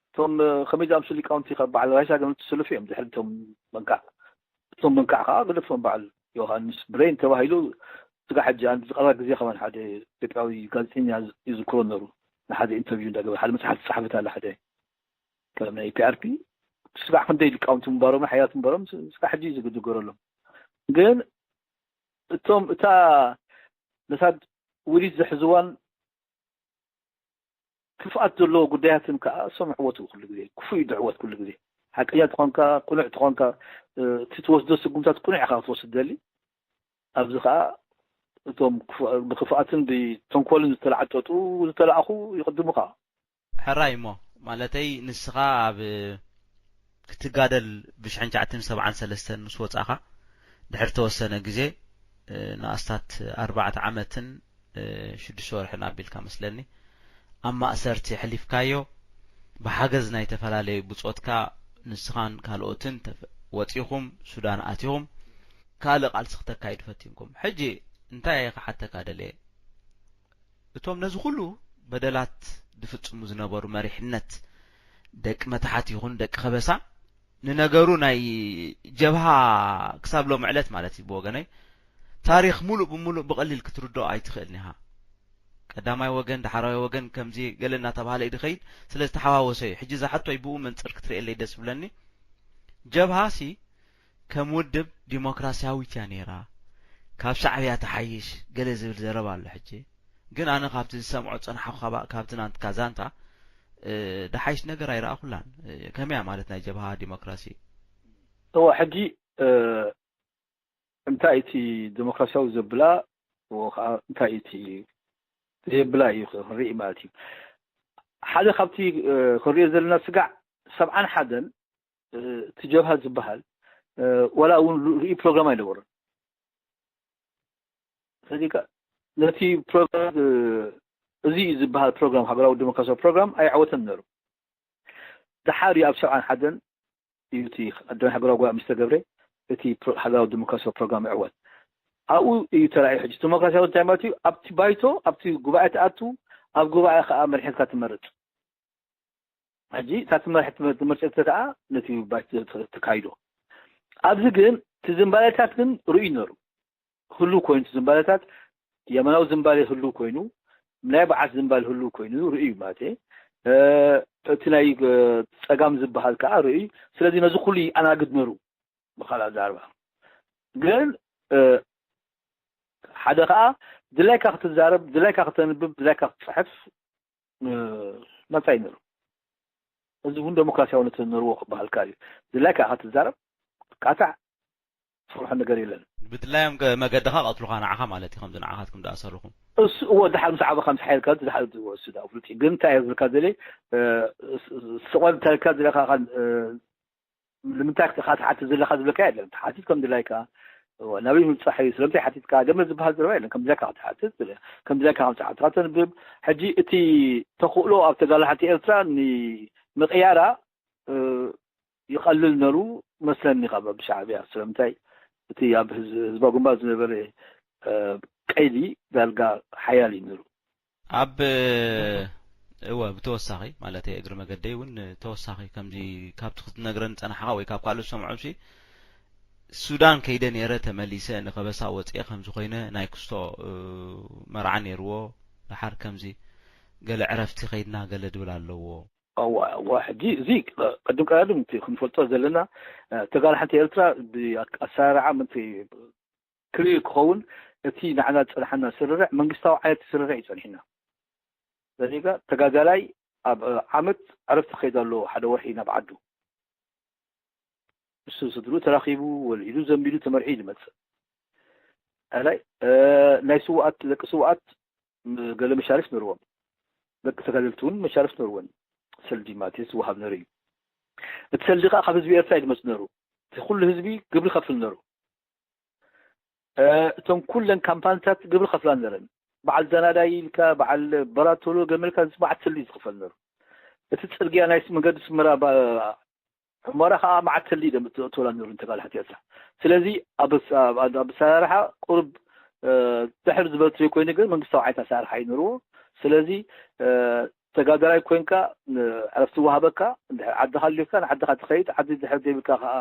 እቶም ከመይ ዝኣምሱ ሊቃውንቲ ካብ በዓል ራሻ ገመቲ ሰለፊ እዮም ድሕሪ እቶም መንካዕ እቶም መንካዕ ከዓ ገደፍቶም በዓል ዮሃንስ ብሬን ተባሂሉ ስጋ ሕጂ ኣንድ ዝቀረባ ግዜ ከማን ሓደ ኢትዮጵያዊ ጋዜጠኛ ይዝክሮ ነሩ ንሓደ ኢንተርቪው እንዳገበረ ሓደ መፅሓፍ ዝፀሓፈት ኣለ ሓደ ካብ ናይ ፒኣርፒ ስጋዕ ክንደይ ሊቃውንቲ ምንባሮም ሓያት ምንባሮም ስጋዕ ሕጂ ዝግድገረሎም ግን እቶም እታ ነታ ውዲት ዘሕዝዋን ክፍኣት ዘለዎ ጉዳያትን ከዓ እሶም ዕወት ኩሉ ግዜ ክፉ እዩ ድዕወት ኩሉ ግዜ ሓቀኛ ትኾንካ ቁኑዕ ትኾንካ እቲ ትወስዶ ስጉምታት ቁኑዕ ኢኻ ክትወስድ ደሊ ኣብዚ ከዓ እቶም ብክፍኣትን ብተንኮልን ዝተላዓጠጡ ዝተላኣኹ ይቅድሙኻ ሕራይ እሞ ማለተይ ንስኻ ኣብ ክትጋደል ብሽሕን ትሽዓተን ሰብዓን ሰለስተን ምስ ወጻኻ ድሕሪ ተወሰነ ግዜ ንኣስታት ኣርባዕተ ዓመትን ሽዱሽተ ወርሕን ኣቢልካ መስለኒ ኣብ ማእሰርቲ ኣሕሊፍካዮ ብሓገዝ ናይ ተፈላለዩ ብጾትካ ንስኻን ካልኦትን ወጺኹም ሱዳን ኣቲኹም ካልእ ቃልሲ ክተካይዱ ፈቲንኩም ሕጂ እንታይ እየ ክሓተካ ደልየ እቶም ነዚ ኩሉ በደላት ዝፍጽሙ ዝነበሩ መሪሕነት ደቂ መታሓት ይኹን ደቂ ከበሳ ንነገሩ ናይ ጀብሃ ክሳብ ሎም ዕለት ማለት እዩ ብወገነይ ታሪኽ ሙሉእ ብሙሉእ ብቐሊል ክትርድኦ ኣይትኽእልን ኢኻ። ቀዳማይ ወገን፣ ዳሕራዋይ ወገን ከምዚ ገለ እናተባህለ እዩ ዝኸይድ። ስለዚ ተሓዋወሰ እዩ። ሕጂ እዛ ሕቶይ ብኡ መንፅር ክትርእየለይ ደስ ዝብለኒ ጀብሃ ሲ ከም ውድብ ዲሞክራሲያዊት እያ ነይራ፣ ካብ ሻዕብያ ትሓይሽ ገለ ዝብል ዘረባ ኣሎ። ሕጂ ግን ኣነ ካብቲ ዝሰምዖ ዝፀናሕኩ ካብቲ ናትካ ዛንታ እ፣ ደሓይሽ ነገር ኣይረኣኹላን። እ፣ ከመያ ማለት ናይ ጀብሃ ዲሞክራሲ? እወ፣ ሕጂ፣ እ፣ እንታይ እቲ ዲሞክራሲያዊ ዘብላ፣ እወ፣ ከዓ እንታይ እቲ ዘየብላ እዩ ክንርኢ ማለት እዩ። ሓደ ካብቲ፣ እ፣ ክንሪኦ ዘለና ስጋዕ፣ ሰብዓን ሓደን፣ እ፣ እቲ ጀብሃ ዝበሃል፣ እ፣ ዋላ እውን ርኡይ ፕሮግራም ኣይነበሮን። ስለዚ ከ ነቲ ፕሮግራም፣ እ፣ እዚ እዩ ዝበሃል ፕሮግራም፣ ሃገራዊ ዲሞክራሲያዊ ፕሮግራም ኣይዓወተን ነይሩ። ደሓር እዩ ኣብ ሰብዓን ሓደን እዩ እቲ ቀዳማይ ሃገራዊ ጉባኤ ምስ ተገብረ እቲ ፕሮ-፣ ሃገራዊ ዲሞክራሲያዊ ፕሮግራም ይዕወት። ኣብኡ እዩ ተራእዩ። ሕጂ ዲሞክራሲያዊ እንታይ ማለት እዩ? ኣብቲ ባይቶ፣ ኣብቲ ጉባኤ ትኣቱ፣ ኣብ ጉባኤ ከኣ መሪሕትካ ትመርጽ። ሕጂ እታ ትመርሕ ትመ-፣ ትመርጽ እተ ከኣ ነቲ ባይቶ ተ-፣ ተካይዶ። ኣብዚ ግን እቲ ዝንባሌታት ግን ርኡይ ነይሩ። ህሉው ኮይኑ እቲ ዝንባሌታት፣ የማናዊ ዝንባሌ ህሉው ኮይኑ፣ ናይ በዓት ዝንባሌ ህሉው ኮይኑ ርኡይ ማለት እየ። እ፣ እቲ ናይ፣ እ፣ ጸጋም ዝበሃል ከኣ ርኡይ። ስለዚ ነዚ ኩሉ ይኣናግድ ነይሩ ብኻልእ ኣዛርባ። ግን፣ እ፣ ሓደ ከኣ ድላይካ ክትዛረብ፣ ድላይካ ክተንብብ፣ ድላይካ ክትጽሕፍ፣ እ፣ መብጻ እዩ ነይሩ። እዚ እውን ዴሞክራሲያውነት ነርዎ ክበሃል ከኣል እዩ። ድላይካ ክትዛረብ፣ ክትቃታዕ፣ ዝፍርሖ ነገር የለን። ብድላዮም ገ-፣ መገድኻ ቀትሉኻ ንዓኻ ማለት እዩ፣ ከምዚ ንዓኻትኩም ደኣ ሰሩኹም። እሱ እዎ፣ ድሓር ምስ ዓበኻ፣ ምስ ሓየልካ፣ ድሓር ዝወስድ ኣፍልጥ እዩ። ግን እንታይ እየ ዝብልካ ደልየ፣ እ፣ ስ-፣ ስቆል እንተልካ ዝለካ ኻን፣ እ፣ ንምንታይ ክትኻ ትሓትት ዘለኻ ዝብለካ የለን። ትሓትት ከም ድላይካ፣ እዎ፣ ናበይ ምብጻሕ እዩ፣ ስለምንታይ ሓቲትካ፣ ገመድ ዝበሃል ዘረባ የለን። ከም ድላይካ ክትሓትት፣ ከም ድላይካ ከም ጸሓፍትኻ ተንብብ። ሕጂ እቲ ተኽእሎ ኣብ ተጋላሓቲ ኤርትራ ንምቕያራ፣ እ፣ ይቐልል ነሩ መስለኒ ካብ ኣብ ሻዕብያ። ስለምንታይ እቲ ኣብ ህዝ-፣ ህዝባዊ ግንባር ዝነበረ፣ እ፣ ቀይዲ ዳርጋ ሓያል እዩ ነሩ። ኣብ፣ እወ፣ ብተወሳኺ፣ ማለተይ፣ እግሪ መገደይ እውን ተወሳኺ፣ ከምዚ ካብቲ ክትነግረኒ ጸናሕኻ ወይ ካብ ካልኦት ዝሰምዖምሲ፣ ሱዳን ከይደ ነይረ፣ ተመሊሰ፣ ንኸበሳ ወጽኤ፣ ከምዚ ኮይነ፣ ናይ ክስቶ፣ እ፣ መርዓ ነይርዎ፣ ደሓር ከምዚ ገለ ዕረፍቲ ከይድና ገለ ድብል ኣለዎ። እዋ፣ እዋ፣ ሕጂ እዚ ቐ-፣ ቅድም ቀዳድም እቲ ክንፈልጦ ዘለና፣ እ፣ ተጋዳላይ ሓንቲ ኤርትራ ብኣሰራርዓ ምእንቲ ክሊር ክኸውን፣ እቲ ንዓና ዝጸንሓና ስርርዕ መንግስታዊ ዓይነት ስርርዕ እዩ ጸኒሕና። ስለዚ ከ ተጋዳላይ ኣብ፣ እ፣ ዓመት ዕረፍቲ ክኸይድ ኣለዎ፣ ሓደ ወርሒ ናብ ዓዱ። ምስ ስድርኡ ተራኺቡ፣ ወልዒሉ፣ ዘንቢሉ፣ ተመርዒ እዩ ዝመጽእ። ኣላይ፣ እ፣ ናይ ስውኣት፣ ደቂ ስውኣት ም-፣ ገለ መሻርፍ ነርዎም። ደቂ ተጋደልቲ እውን መሻርፍ ነርወን። ሰልዲ ማለት እዩ ዝወሃብ ነሩ እዩ። እቲ ሰልዲ ከኣ ካብ ህዝቢ ኤርትራ እዩ ዝመጽእ ነሩ። እቲ ኩሉ ህዝቢ ግብሪ ከፍል ነሩ። እ፣ እቶም ኩለን ካምፓኒታት ግብሪ ከፍላ ነረን። በዓል ዘናዳይ ኢልካ፣ በዓል በራቶሎ ገመልካ፣ እዚ መዓት ሰልዲ ዝኽፈል ነሩ። እቲ ጽርግያ ናይ ስ-፣ መንገዲ ስመራ ባ-፣ ሑመራ ከኣ መዓት ሰልዲ ደም-፣ ትወላ ነሩ ተጋል ሓቲ ኤርትራ። ስለዚ ኣብ ስ-፣ ኣብ፣ ኣብ ኣሰራርሓ ቁሩብ፣ እ፣ ድሕር ዝበል ትሪኦ ኮይኑ ግን መንግስታዊ ዓይነት ኣሰራርሓ እዩ ነርዎ። ስለዚ፣ እ፣ ተጋዳላይ ኮንካ፣ ን-፣ ዕረፍቲ ወሃበካ፣ እንድሕር ዓድኻ ኣልዩካ፣ ንዓድኻ ትኸይድ፣ ዓዲ ድሕር ዘይብልካ ከኣ፣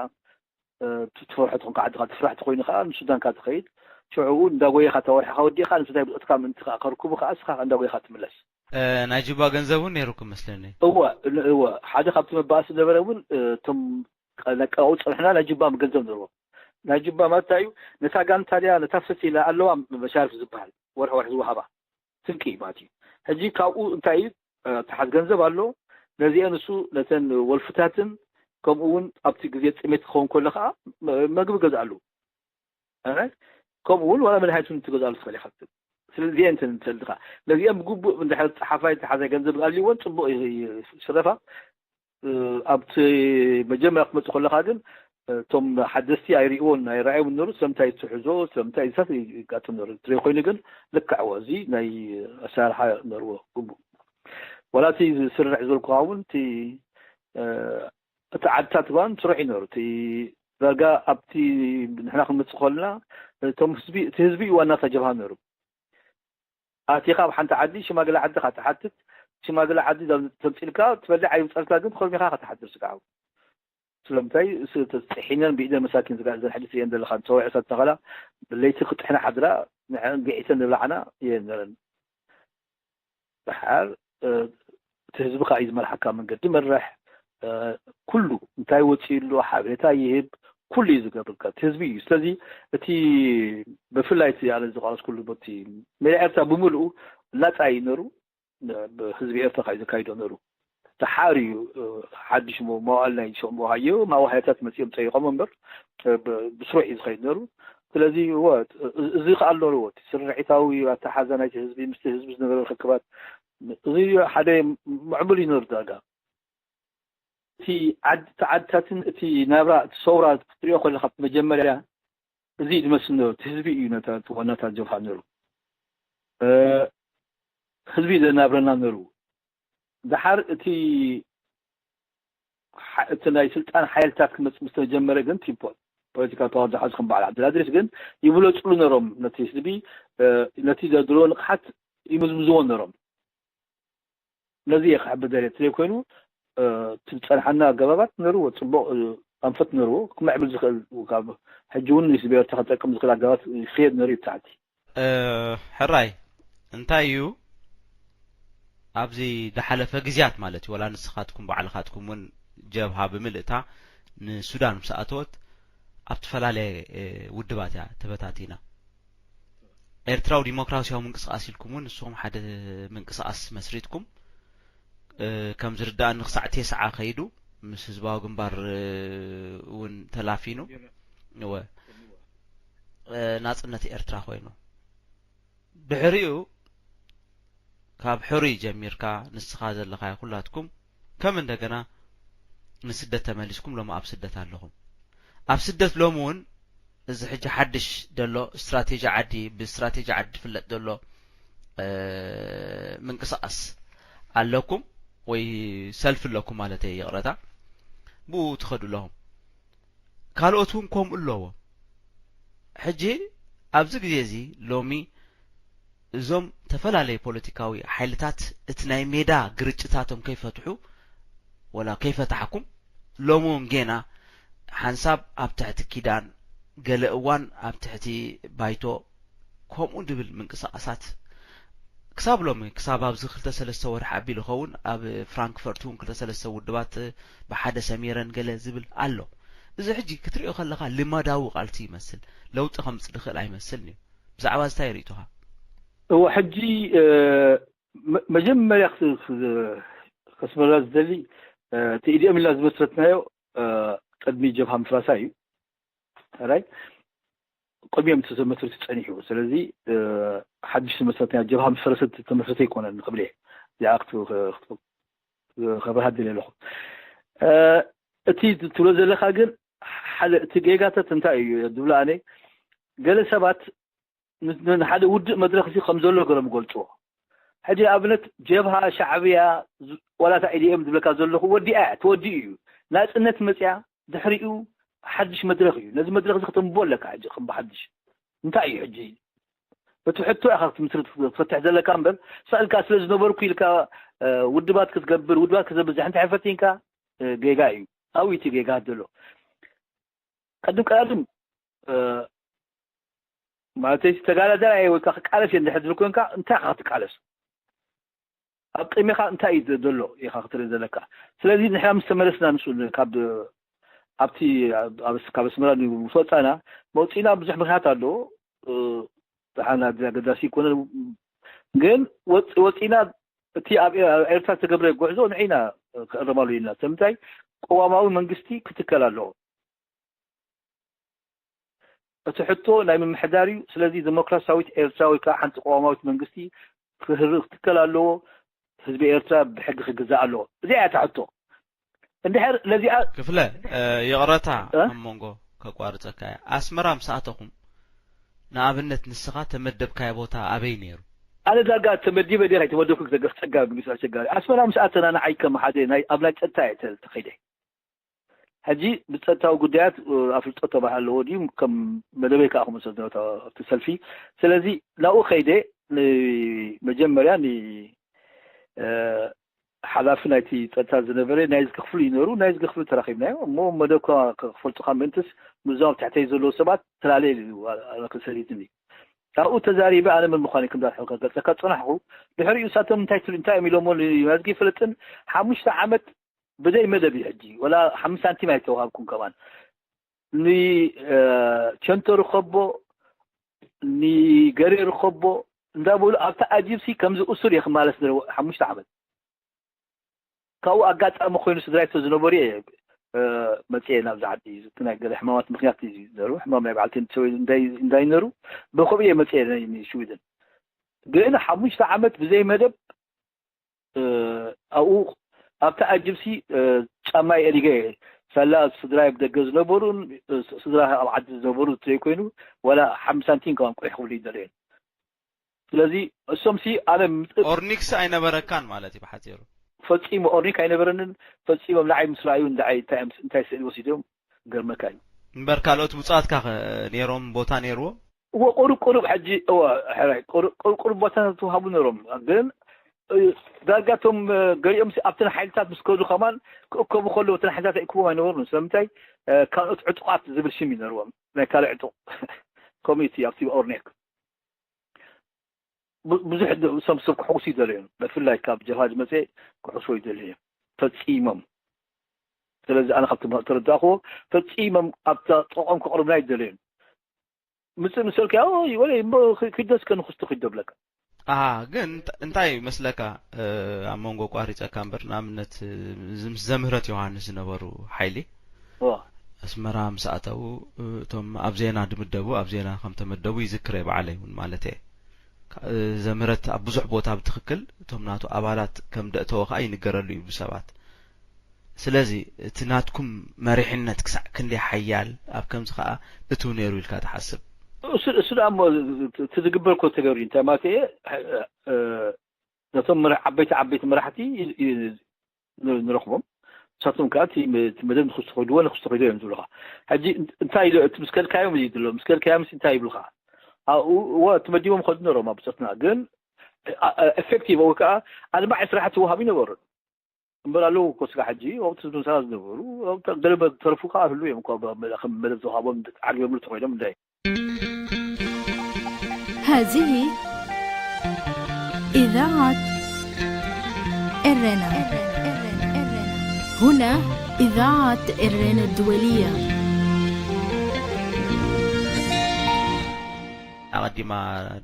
እ፣ ት-፣ ትፈርሖ ትኾንካ፣ ዓድኻ ትፍራሕ ተኾይኑ ከኣ ንሱዳንካ ትኸይድ። ሽዑኡ እንዳጎየኻ እታ ወርሕኻ ወዲእኻ፣ ንሱዳን ብጾትካ ምእንቲ ከኣ ከርክቡ ከኣ፣ እስኻ እንዳጎየኻ ትምለስ። እ፣ ናይ ጁባ ገንዘብ እውን ነይሩኩም መስለኒ። እወ፣ ን-፣ እወ። ሓደ ካብቲ መባእሲ ዝነበረ እውን፣ እ፣ እቶም ቀ-፣ ነቀባኡ ጸንሕና ናይ ጁባ ገንዘብ ነርዎም። ናይ ጁባ ማለት እንታይ እዩ? ነታ ጋንታ ድያ፣ ነታ ፍሰት ኢላ ኣለዋ መሻርፍ ዝበሃል፣ ወርሒ ወርሒ ዝወሃባ ስንቂ ማለት እዩ። ሕጂ ካብኡ እንታይ እዩ? እ፣ ተሓዝ ገንዘብ ኣሎ። ነዚአን እሱ ነተን ወልፍታትን፣ ከምኡ እውን ኣብቲ ግዜ ጥሜት ክኸውን ከሎ ከኣ መ-፣ መግቢ ገዝኣሉ። ኣረ፣ ከምኡ እውን ዋላ መድሃኒት እውን ትገዝኣሉ ትኽእል ኢኻ። ስለዚ እዚአን እንተ-፣ እንተልካ፣ ነዚአን ብግቡእ እንድሕር ጸሓፋይ ተሓዛይ ገንዘብ ኣልይወን ጽቡቕ እዩ፣ እዩ፣ ሽረፋ። እ፣ ኣብቲ መጀመርያ ክትመጽእ ከለኻ ግን፣ እ፣ እቶም ሓደስቲ ኣይርእይዎን፣ ኣይረኣዮም ነሩ። ስለምንታይ ትሕዞ፣ ስለምንታይ እሳት ይጋጥም ነሩ። ትሪኦ ኮይኑ ግን ልክዕዎ፣ እዚ ናይ ኣሰራርሓ ነርዎ ግቡእ። ዋላ እቲ ስርርዕ ዝበልኩኻ እውን፣ እቲ፣ እ፣ እቲ ዓድታት እዋን ስሩዕ እዩ ነሩ። እቲ ዳርጋ ኣብቲ ንሕና ክንመጽእ ከለና፣ እቶም ህዝቢ፣ እቲ ህዝቢ እዩ ዋና እታ ጀብሃ ነሩ። ኣቲኻ ኣብ ሓንቲ ዓዲ ሽማግለ ዓድኻ ትሓትት፣ ሽማግለ ዓዲ ዘም-፣ ተምጺልካ ትበልዕ ኣይምጸልካ ግን ኮርሚኻ ኢኻ ትሓድር ስጋዕ። ስለምንታይ ስ-፣ ተ-፣ ጥሒነን ብኢደን መሳኪን ስጋዕ እዘን ሕጂ ትሪኤን ዘለኻ ሰውዒ ሰብ ተኸላ ብለይቲ ክጥሕና ሓድራ ንዐን ግዒተን ዝብላዕና እየን ነረን። ደሓር፣ እ፣ እቲ ህዝቢ ከኣ እዩ ዝመርሓካ፣ መንገዲ መርሕ፣ እ፣ ኩሉ እንታይ ወጺኡ ኣሎ፣ ሓበሬታ ይህብ፣ ኩሉ እዩ ዝገብር። እቲ ህዝቢ እዩ። ስለዚ እቲ ብፍላይ እቲ ኣነ ዝቐረጽኩሉ ቦቲ ሜዳ ኤርትራ ብምልኡ ናጻ እዩ ነሩ፣ ን-፣ ብህዝቢ ኤርትራ ከኣ እዩ ዘካይዶ ነሩ። ደሓር እዩ ሓድሽ መዋእል ናይ ሸምቦ ሃዮ ማዋህያታት መፅኦም ፀይቖም እምበር ብስሩዕ እዩ ዝኸይድ ነሩ። ስለዚ እወ እዚ ከኣ ኣለዎ ስርሒታዊ ኣተሓዛ ናይቲ ህዝቢ ምስቲ ህዝቢ ዝነበረ ርክክባት እዚ ሓደ ምዕቡል እዩ ነሩ ዳርጋ እቲ ዓድታትን እቲ ናብራ እቲ ሰውራ ክትሪኦ ከለካ መጀመርያ እዚ ዝመስል ነሩ እቲ ህዝቢ እዩ ነታ ዋናታት ጀብሃ ነሩ ህዝቢ ዘናብረና ነሩ። ደሓር እቲ እቲ ናይ ስልጣን ሓይልታት ክመፅ ምስ ተጀመረ ግን ፖለቲካል ፓወር ዝሓዙ ከም በዓል ዓብደላ ድሪስ ግን ይብለፅሉ ነሮም ነቲ ህዝቢ ነቲ ዘድልዎ ንቕሓት ይምዝምዝዎ ነሮም። ነዚ እየ ክሕብር ደልየ እቲ ዘይኮይኑ እቲ ዝፀንሓና ኣገባባት ነርዎ ፅቡቕ ኣንፈት ነርዎ ክምዕብል ዝኽእል ካብ ሕጂ እውን ንህዝቢ ኤርትራ ክጠቅም ዝኽእል ኣገባባት ይኽየድ ነሩ እዩ ብታሕቲ። ሕራይ እንታይ እዩ ኣብዚ ዝሓለፈ ግዜያት ማለት እዩ ወላ ንስኻትኩም ባዕልኻትኩም እውን ጀብሃ ብምልእታ ንሱዳን ምስ ኣተወት ኣብ ዝተፈላለየ ውድባት እያ ተበታቲና። ኤርትራዊ ዲሞክራሲያዊ ምንቅስቃስ ኢልኩም እውን ንስኹም ሓደ ምንቅስቃስ መስሪትኩም ከም ዝርዳእኒ ክሳዕ ቴስዓ ከይዱ ምስ ህዝባዊ ግንባር እውን ተላፊኑ እወ ናጽነት ኤርትራ ኮይኑ ድሕሪኡ ካብ ሕሩይ ጀሚርካ ንስኻ ዘለኻዮ ኩላትኩም ከም እንደገና ንስደት ተመሊስኩም ሎሚ ኣብ ስደት ኣለኹም ኣብ ስደት ሎሚ እውን እዚ ሕጂ ሓድሽ ዘሎ ስትራቴጂ ዓዲ ብስትራቴጂ ዓዲ ዝፍለጥ ዘሎ ምንቅስቃስ ኣለኩም ወይ ሰልፊ ኣለኩም ማለት ይቅረታ ብኡ ትኸዱ ኣለኹም ካልኦት እውን ከምኡ ኣለዎ ሕጂ ኣብዚ ግዜ እዚ ሎሚ እዞም ተፈላለየ ፖለቲካዊ ሓይልታት እቲ ናይ ሜዳ ግርጭታቶም ከይፈትሑ ወላ ከይፈታሕኩም ሎሚ እውን ጌና ሓንሳብ ኣብ ትሕቲ ኪዳን ገለ እዋን ኣብ ትሕቲ ባይቶ ከምኡ ድብል ምንቅስቃሳት ክሳብ ሎሚ ክሳብ ኣብዚ ክልተ ሰለስተ ወርሒ ኣቢሉ ኸውን ኣብ ፍራንክፈርት እውን ክልተ ሰለስተ ውድባት ብሓደ ሰሚረን ገለ ዝብል ኣሎ እዚ ሕጂ ክትሪኦ ከለካ ልማዳዊ ቃልሲ ይመስል ለውጢ ከምፅእ ዝኽእል ኣይመስልን እዩ ብዛዕባ ዝታይ ርእቶኻ እወ ሕጂ መጀመርያ ከስመራ ዝደሊ እቲ ኢዲኦም ኢልና ዝመስረትናዮ ቅድሚ ጀብሃ ምፍራሳ እዩ ራይ ቅድሚኦም ተመስሪቱ ፀኒሑ ስለዚ ሓድሽ ተመስረትና ጀብሃ ምስ ፈረሰት ተመስረተ ኣይኮነን ክብል እየ እዚኣ ከብርሃ ደልየ ኣለኹ እቲ ትብሎ ዘለካ ግን ሓደ እቲ ጌጋታት እንታይ እዩ ዝብሎ ኣነ ገለ ሰባት ንሓደ ውድእ መድረክ እዚ ከም ዘሎ ገሮም ይገልፅዎ ሕጂ ንኣብነት ጀብሃ ሻዕብያ ዋላታ ኢዲኤም ዝብለካ ዘለኹ ወዲኣ እያ ተወዲኡ እዩ ናፅነት መፅያ ድሕሪኡ ሓድሽ መድረክ እዩ ነዚ መድረክ እዚ ከተንብቦ ኣለካ ሕጂ ከም ብሓድሽ እንታይ እዩ ሕጂ እቲ ሕቶ ኢኻ ክትምስርት ክትፈትሕ ዘለካ እምበር ስእልካ ስለ ዝነበርኩ ኢልካ ውድባት ክትገብር ውድባት ክትዘብዝሕ እንታይ ፈቲንካ ጌጋ እዩ ኣብኡ እቲ ጌጋ ዘሎ ቀድም ቀዳድም ማለተይ ተጋዳዳላይ ወይ ከዓ ክቃለስ እየ እንድሕር ዝብል ኮንካ እንታይ ኢኻ ክትቃለስ ኣብ ቅድሜኻ እንታይ እዩ ዘሎ ኢኻ ክትርኢ ዘለካ ስለዚ ንሕና ምስ ተመለስና ንሱ ካብ ኣብቲ ካብ ኣስመራ ምስ ወፃና መውፅእና ብዙሕ ምክንያት ኣለዎ ደሓን ኣገዳሲ ይኮነ ግን ወፂና እቲ ኣብ ኤርትራ ዝተገብረ ጉዕዞ ንዒና ክእረማሉ ኢልና ስለምንታይ ቅዋማዊ መንግስቲ ክትከል ኣለዎ እቲ ሕቶ ናይ ምምሕዳር እዩ ስለዚ ዲሞክራሲያዊት ኤርትራ ወይ ከዓ ሓንቲ ቅዋማዊት መንግስቲ ክህርእ ክትከል ኣለዎ ህዝቢ ኤርትራ ብሕጊ ክግዛእ ኣለዎ እዚኣ እያ ሕቶ እንድሕር ነዚኣ ክፍለ ይቕረታ ኣብ መንጎ ከቋርፀካ እያ ኣስመራ ምስ ኣተኹም ንኣብነት ንስኻ ተመደብካዮ ቦታ ኣበይ ነይሩ ኣነ ዳርጋ ተመዲበ ዲኻ ተመደብኩ ክዘገፍ ፀጋ ግቢስ ኣሸጋሪ ኣስመራ ምስ ኣተና ንዓይ ከም ሓደ ኣብ ናይ ፀጥታ እየ ተኸይደ ሕጂ ብፀጥታዊ ጉዳያት ኣፍልጦ ተባህ ኣለዎ ድዩ ከም መደበይ ከዓ ክመሰ እቲ ሰልፊ ስለዚ ናብኡ ከይደ ንመጀመርያ ሓላፊ ናይቲ ፀጥታ ዝነበረ ናይ ዝክፍሉ ይነሩ ናይ ዝክፍሉ ተራኺብናዮ እሞ መደብካ ክፈልጡካ ምእንትስ ምዞም ኣብ ትሕተይ ዘለዉ ሰባት ተላለየ ክሰሪትኒ ካብኡ ተዛሪበ ኣነ መን ምኳነ ከም ዳርሕካ ገልፀካ ፀናሕኩ ድሕሪኡ እሳቶም እንታይ ትብል እንታይ እዮም ኢሎሞ ናዝጊ ይፈልጥን ሓሙሽተ ዓመት ብዘይ መደብ እዩ ሕጂ ወላ ሓሙሽተ ሳንቲም ኣይተዋሃብኩም ከማን ንቸንቶ ርከቦ ንገሬ ርከቦ እንዳበሉ ኣብታ ኣጂብሲ ከምዚ እሱር እየ ክማለስ ነረ ሓሙሽተ ዓመት ካብኡ ኣጋጣሚ ኮይኑ ስድራይ ዝነበሩ እየ መፅየ ናብዚ ዓዲ። እቲ ናይ ገለ ሕማማት ምክንያት እዩ ነሩ ሕማም ናይ በዓልቲ ሰበይ እንዳይነሩ ብከምኡ እየ መፅየ ሽዊድን። ግን ሓሙሽተ ዓመት ብዘይ መደብ ኣብኡ ኣብታ ኣጅብሲ ጫማ የሊገ ሳላ ስድራይ ብደገ ዝነበሩን ስድራ ኣብ ዓዲ ዝነበሩ ዘይኮይኑ ዋላ ሓምሳንቲን ከማን ቁሕ ክብሉ ይደለየን። ስለዚ እሶምሲ ኣነ ኦርኒክስ ኣይነበረካን ማለት እዩ ብሓፂሩ። ፈፂሙ ኦርኒክ ኣይነበረንን። ፈፂሞም ንዓይ ምስ ረኣዩ እንታይ ስእሊ ወሲዶም ገርመካ እዩ። እምበር ካልኦት ብፁዓትካ ነይሮም ቦታ ነይርዎም? እዎ ቁሩብ ቁሩብ ሕጂ እዎ ሕራይ ቁሩብ ቁሩብ ቁሩብ ቦታ ተዋሃቡ ነይሮም። ግን ዳርጋ እቶም ገሊኦም ኣብተን ሓይልታት ምስ ከዱ ከማን ክእከቡ ከለዉ እተን ሓይልታት ኣይእክቦም ኣይነበሩን። ስለምንታይ ካልኦት ዕጡቓት ዝብል ሽም እዩ ነርዎም ናይ ካልእ ዕጡቕ ኮሚቲ ኣብቲ ኦርኔክ ብዙሕ ሰብ ሰብ ክሕጉስ ይደልዩ እዮም። ብፍላይ ካብ ጀብሃ ዝመፀ ክሕስዎ ይደልዩ እዮም ፈፂሞም። ስለዚ ኣነ ካብቲ ተረዳእክዎ ፈፂሞም ኣብታ ጠቆም ክቕርብና ይደልዩ እዮም። ምፅእ ምሰልካ ወለ ኪዶ እስከ ንክስቲ ኪዶ ብለካ። ኣሃ ግን እንታይ ይመስለካ ኣብ መንጎ ቋሪፀካ እምበር ንኣብነት ምስ ዘምህረት ዮሃንስ ዝነበሩ ሓይሊ ኣስመራ ምስ ኣተዉ እቶም ኣብ ዜና ድምደቡ ኣብ ዜና ከም ተመደቡ ይዝክረ ባዕለይ እውን ማለት እየ። ዘምህረት ኣብ ብዙሕ ቦታ ብትኽክል እቶም ናቱ ኣባላት ከም ደእተወ ከዓ ይንገረሉ እዩ ብሰባት። ስለዚ እቲ ናትኩም መሪሕነት ክሳዕ ክንደይ ሓያል ኣብ ከምዚ ከዓ እትው ነይሩ ኢልካ ትሓስብ? እሱ ደኣ እሞ እቲ ዝግበር እኮ ተገብሩ እንታይ ማለት እየ ነቶም ዓበይቲ ዓበይቲ መራሕቲ ንረኽቦም ንሳቶም ከዓ እቲ መደብ ንክስተኸድዎ ንክስተኸድዎ እዮም ዝብሉካ። ሕጂ እንታይ ኢሉ እቲ ምስ ከድካዮም እዩ ዝሎ ምስ ከድካዮም እንታይ ይብሉካ? እዎ ተመዲቦም ከዱ ነሮም ኣብ ብፀትና ግን ኤፌክቲቭ ወይ ከዓ ኣድማዒ ስራሕቲ ወሃቢ ነበሩ። እምበር ኣለዉ እኮ ስጋ ሕጂ ኣብቲ ዝምሳና ዝነበሩ ገለ ተረፉ ከዓ ህሉ እዮም ከም መደብ ተዋሃቦም ዓግበምሉ ተኮይኖም እንታይ هذه إذاعة إرنا. هنا إذاعة إرنا الدولية. ኣቐዲማ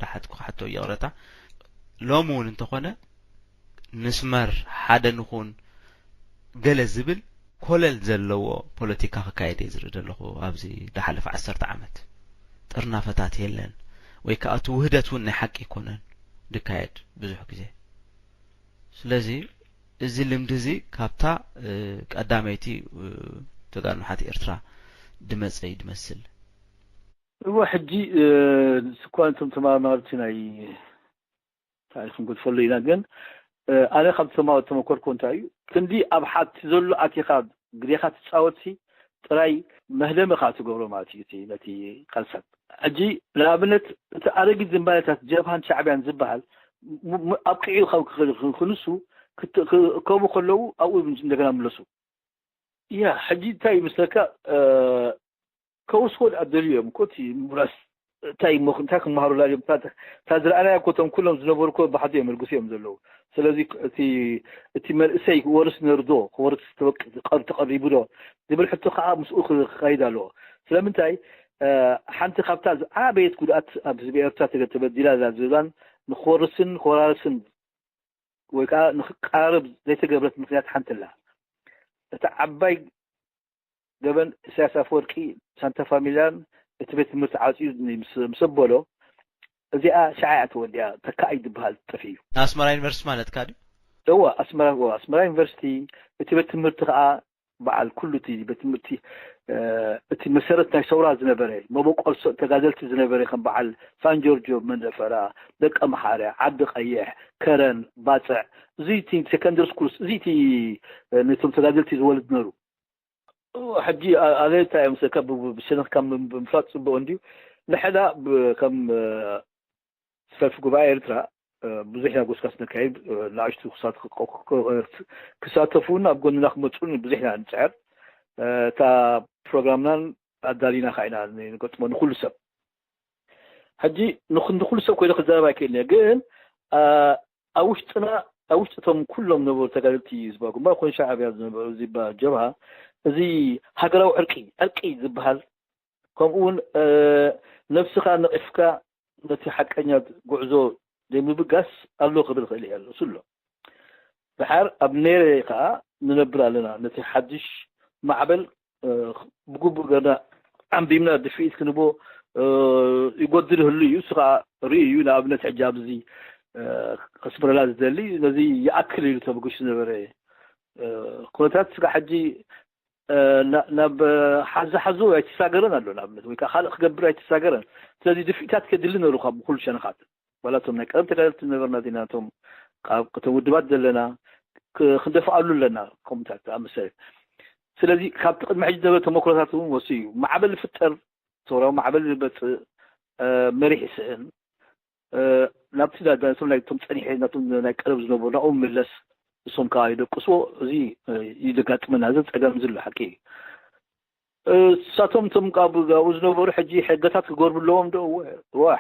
ዳሓትኩ ሓቶ ይቕረታ ሎም እውን እንተኾነ ንስመር ሓደ ንኹን ገለ ዝብል ኮለል ዘለዎ ፖለቲካ ክካየድ እየ ዝርኢ ዘለኹ ኣብዚ ዝሓለፈ ዓሰርተ ዓመት ጥርናፈታት የለን ወይ ከዓ እቲ ውህደት እውን ናይ ሓቂ ኣይኮነን ዝካየድ ብዙሕ ግዜ ስለዚ እዚ ልምዲ እዚ ካብታ ቀዳመይቲ ተጋድሎ ሓቲ ኤርትራ ድመፀ እዩ ድመስል እወ ሕጂ ስኳ ነቶም ተመራመርቲ ናይ ታሪክ ንገድፈሉ ኢና ግን ኣነ ካብ ተመኮርኮ እንታይ እዩ ክንዲ ኣብ ሓቲ ዘሎ ኣቲኻ ግዜኻ ትፃወት ሲ ጥራይ መህደሚ ካ ትገብሮ ማለት እዩ እቲ ነቲ ቃልሳት ሕጂ ንኣብነት እቲ ኣረጊት ዝንባለታት ጀብሃን ሻዕብያን ዝበሃል ኣብቂዑ ካብ ክንሱ ክከቡ ከለዉ ኣብኡ እንደገና ምለሱ እያ ሕጂ እንታይ ይመስለካ ከውስኮ ደኣ ደልዩ እዮም እኮ እቲ ምጉራስ እንታይ እሞ እንታይ ክመሃሩ ላልዮም እታ ዝረኣናዮ እኮ እቶም ኩሎም ዝነበሩ እኮ ብሓደ እዮም ርጉስ እዮም ዘለዉ ስለዚ እቲ እቲ መንእሰይ ክወርስ ነርዶ ክወርስ ተወቅ- ቀር- ተቐሪቡ ዶ ዝብል ሕቶ ከዓ ምስኡ ክኸይድ ኣለዎ ስለምንታይ ሓንቲ ካብታ ዝዓበየት ጉድኣት ኣብ ህዝቢ ኤርትራ ተገ- ተበዲላ እዛ ዝብላን ንክወርስን ክወራርስን ወይ ከዓ ንክቃረብ ዘይተገብረት ምክንያት ሓንቲ ኣላ እታ ዓባይ ገበን ኢሳያስ ኣፈወርቂ ሳንታ ፋሚልያን እቲ ቤት ትምህርቲ ዓፅዩ ምስ ኣበሎ እዚኣ ሻዓ እያ ተወዲኣ ተካኣይ ዝበሃል ጠፊኡ ኣስመራ ዩኒቨርሲቲ ማለትካ ድዩ እወ ኣስመራ እወ ኣስመራ ዩኒቨርሲቲ እቲ ቤት ትምህርቲ ከዓ በዓል ኩሉ እቲ ቤት ትምህርቲ እቲ መሰረት ናይ ሰውራ ዝነበረ መበቆል ተጋደልቲ ዝነበረ ከም በዓል ሳንጆርጆ መንደፈራ ደቀ መሓረ ዓዲ ቀይሕ ከረን ባፅዕ እዚ እቲ ሴኮንደሪ ስኩልስ እዚ እቲ ነቶም ተጋደልቲ ዝወልድ ነሩ ሕጂ ኣነ እንታይ እዮም ሰካ ብሸነኽ ካብ ብምፍላጥ ፅቡቅ እንድዩ ንሕዳ ከም ሰልፊ ጉባኤ ኤርትራ ብዙሕ ኢና ጎስጋስ ነካይድ ንኣሽቱ ክሳተፉን ኣብ ጎንና ክመፁን ብዙሕ ኢና ንፅዕር እታ ፕሮግራምናን ኣዳሊና ከዓ ኢና ንገጥሞ ንኩሉ ሰብ ሕጂ ንኩሉ ሰብ ኮይነ ክዛረብ ኣይክእልን እየ ግን ኣብ ውሽጥና ኣብ ውሽጢ እቶም ኩሎም ነበሩ ተጋደልቲ ዝበሃል ግንባር ኮነ ሻዕብያ ዝነበሩ እዚ ጀብሃ እዚ ሃገራዊ ዕርቂ ዕርቂ ዝበሃል ከምኡ እውን ነብስኻ ነቒፍካ ነቲ ሓቀኛ ጉዕዞ ዘይምብጋስ ኣሎ ክብል ክእል እየ እሱ ኣሎ ድሓር ኣብ ኔሬ ከዓ ንነብር ኣለና። ነቲ ሓድሽ ማዕበል ብግቡእ ገርና ዓንቢምና ድፍኢት ክንቦ ይጎድል ህሉ እዩ። እሱ ከዓ ርኢ እዩ። ንኣብነት ሕጂ ኣብዚ ከስምረላ ዝደሊ ነዚ ይኣክል ኢሉ ተበግሹ ዝነበረ ኩነታት ስጋ ሕጂ ናብ ሓዚ ሓዙ ኣይተሳገረን ኣሎ ንኣብነት ወይ ከዓ ካልእ ክገብር ኣይተሳገረን። ስለዚ ድፍኢታት ከድሊ ነሩ ካብ ኩሉ ሸነኻት ዋላ እቶም ናይ ቀደም ተጋደልቲ ዝነበርና ዜና እቶም ካብ እቶም ውድባት ዘለና ክንደፍኣሉ ኣለና። ከምታት ኣመሰለ ስለዚ ካብቲ ቅድሚ ሕጂ ዝነበረ ተመክሮታት እውን ወሲ እዩ። ማዕበል ፍጠር ሰውራዊ ማዕበል ዝመፅእ መሪሕ ስእን ናብቲ እቶም ናይ እቶም ፀኒሐ ናቶም ናይ ቀረብ ዝነበሩ ናብኡ ምለስ እሶም ከዓ ይደቅስዎ። እዚ ይደጋጥመና እዚ ፀገም ዝሎ ሓቂ እዩ። እሳቶም እቶም ካብኡ ዝነበሩ ሕጂ ሕገታት ክገርቡ ኣለዎም ዶ?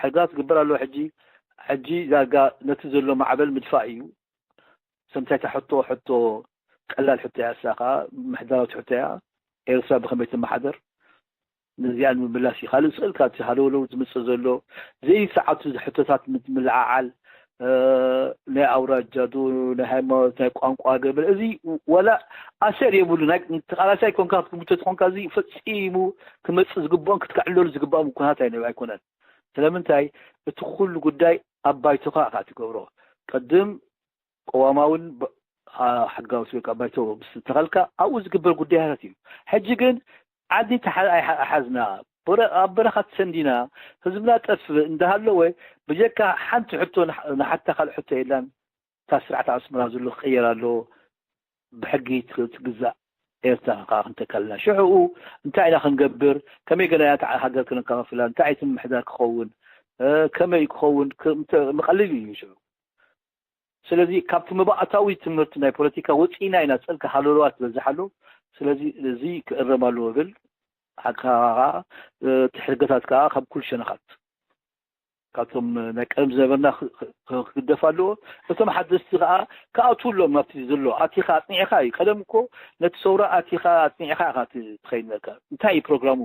ሕገታት ክግበር ኣለዎ። ሕጂ ሕጂ ዳርጋ ነቲ ዘሎ ማዕበል ምድፋእ እዩ። ሰምታይታ ሕቶ ሕቶ ቀላል ሕቶ እያ። እሳ ከዓ ምሕዳራዊት ሕቶ እያ። ኤርትራ ብኸመይ ትመሓደር? ነዚኣ ንምምላስ እዩ። ካልእ ስእል ካብቲ ሃለውለው ዝምፅእ ዘሎ ዘይሰዓቱ ሕቶታት ምልዓዓል ናይ ኣውራጃ ዶ ናይ ሃይማኖት ናይ ቋንቋ ገበል እዚ ወላ ኣሰር የብሉ። ናይ ተቃላሳይ ኮንካ ክትግምቶ ተኾንካ እዚ ፈፂሙ ክመፅእ ዝግብኦም ክትከዕለሉ ዝግብኦም ኩነታት ኣይነ- ኣይኮነን። ስለምንታይ እቲ ኩሉ ጉዳይ ኣብ ባይቶኻ ኢኻ ትገብሮ። ቅድም ቀዋማውን ሕጋዊ ስቤካ ባይቶ ምስ ተኸልካ ኣብኡ ዝግበር ጉዳያታት እዩ። ሕጂ ግን ዓዲ ኣይሓዝና ኣብ በረኻ ትሰንዲና ህዝብና ጠፍእ እንዳሃለወ ብጀካ ሓንቲ ሕቶ ንሓታ ካልእ ሕቶ የላን። እታ ስርዓት ኣስመራ ዘሎ ክቀየር ኣለዎ። ብሕጊ ትግዛእ ኤርትራ ከዓ ክንተካልና ሽዕኡ እንታይ ኢና ክንገብር? ከመይ ገና እያ ሃገር ክነከፋፍላ? እንታይ እቲ ምምሕዳር ክኸውን? ከመይ ክኸውን? መቐልል እዩ ሽዑ። ስለዚ ካብቲ መባእታዊ ትምህርቲ ናይ ፖለቲካ ወፂእና ኢና ፀልካ ሃለለዋት ዝበዝሓሉ። ስለዚ እዚ ክእረም ኣለዎ ብል ሓካኻ ትሕርገታት ከዓ ካብ ኩል ሸነኻት ካብቶም ናይ ቀደም ዝነበርና ክግደፍ ኣለዎ። እቶም ሓደስቲ ከዓ ክኣትውሎም ናብቲ ዘሎ ኣቲኻ ኣፅኒዕኻ እዩ። ቀደም እኮ ነቲ ሰውራ ኣቲኻ ኣፅኒዕኻ ኢኻ ትኸይድ ነርካ። እንታይ እዩ ፕሮግራሙ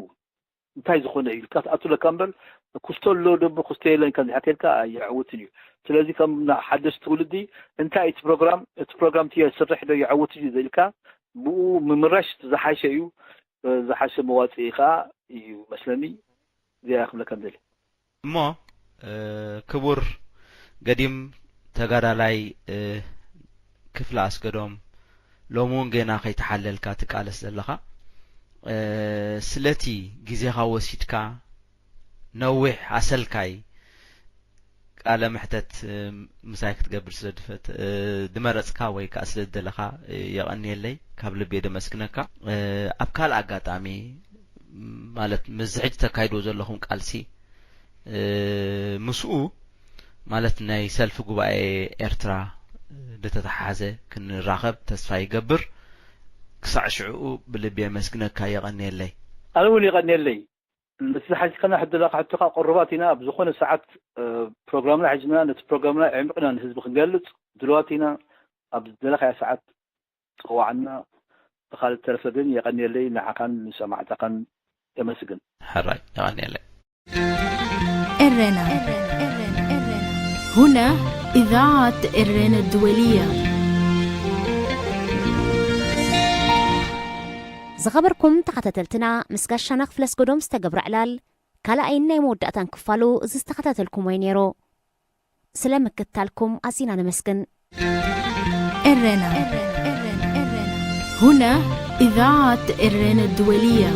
እንታይ ዝኾነ እዩ ኢልካ ትኣቱ ለካ እምበር ኩስቶ ኣሎ ደቦ ኩስቶ የለን ከም ዝሓተልካ ኣይዕውትን እዩ። ስለዚ ከም ሓደሽ ትውልዲ እንታይ እቲ ፕሮግራም እቲ ፕሮግራም እቲ የስርሕ ዶ ይዕውት እዩ ዘኢልካ ብኡ ምምራሽ ዝሓሸ እዩ። ዝሓሸ መዋፅኢ ከዓ እዩ መስለኒ። እዚኣ ክብለካ ንደሊ። እሞ ክቡር ገዲም ተጋዳላይ ክፍለ ኣስገዶም ሎሚ እውን ገና ከይተሓለልካ ትቃለስ ዘለኻ ስለቲ ግዜኻ ወሲድካ ነዊሕ ኣሰልካይ ቃለ መሕተት ምሳይ ክትገብር ስለ ድመረፅካ ወይ ከዓ ስለ ዝደለኻ የቐንየለይ ካብ ልቤ ደመስግነካ። ኣብ ካልእ ኣጋጣሚ ማለት ምስዚ ሕጂ ተካይድዎ ዘለኹም ቃልሲ ምስኡ ማለት ናይ ሰልፊ ጉባኤ ኤርትራ ብተተሓሓዘ ክንራኸብ ተስፋ ይገብር። ክሳዕ ሽዕኡ ብልቢ የመስግነካ የቐንየለይ። ኣነ እውን የቐንየለይ። ነቲ ዝሓዝካና ሕድላካ ሕቶካ ቅሩባት ኢና ኣብ ዝኾነ ሰዓት ፕሮግራምና ሒዝና ነቲ ፕሮግራምና ዕሚቕና ንህዝቢ ክንገልፅ ድልዋት ኢና። ኣብ ዝደለካያ ሰዓት ፅዋዕና። ብኻልእ ተረፈ ግን የቐንየለይ ንዓኻን ንሰማዕታኻን የመስግን። ሕራይ የቐንየለይ። ኤረና هنا إذاعة إرينا الدولية. ዝኸበርኩም ተኸታተልትና ምስ ጋሻና ክፍለስጎዶም ዝተገብረ ዕላል ካልኣይን ናይ መወዳእታን ክፋሉ ዝተኸታተልኩሞ እዩ ነይሩ። ስለ ምክትታልኩም ኣዚና ነመስግን። ኤረና هنا إذاعة إرينا الدولية.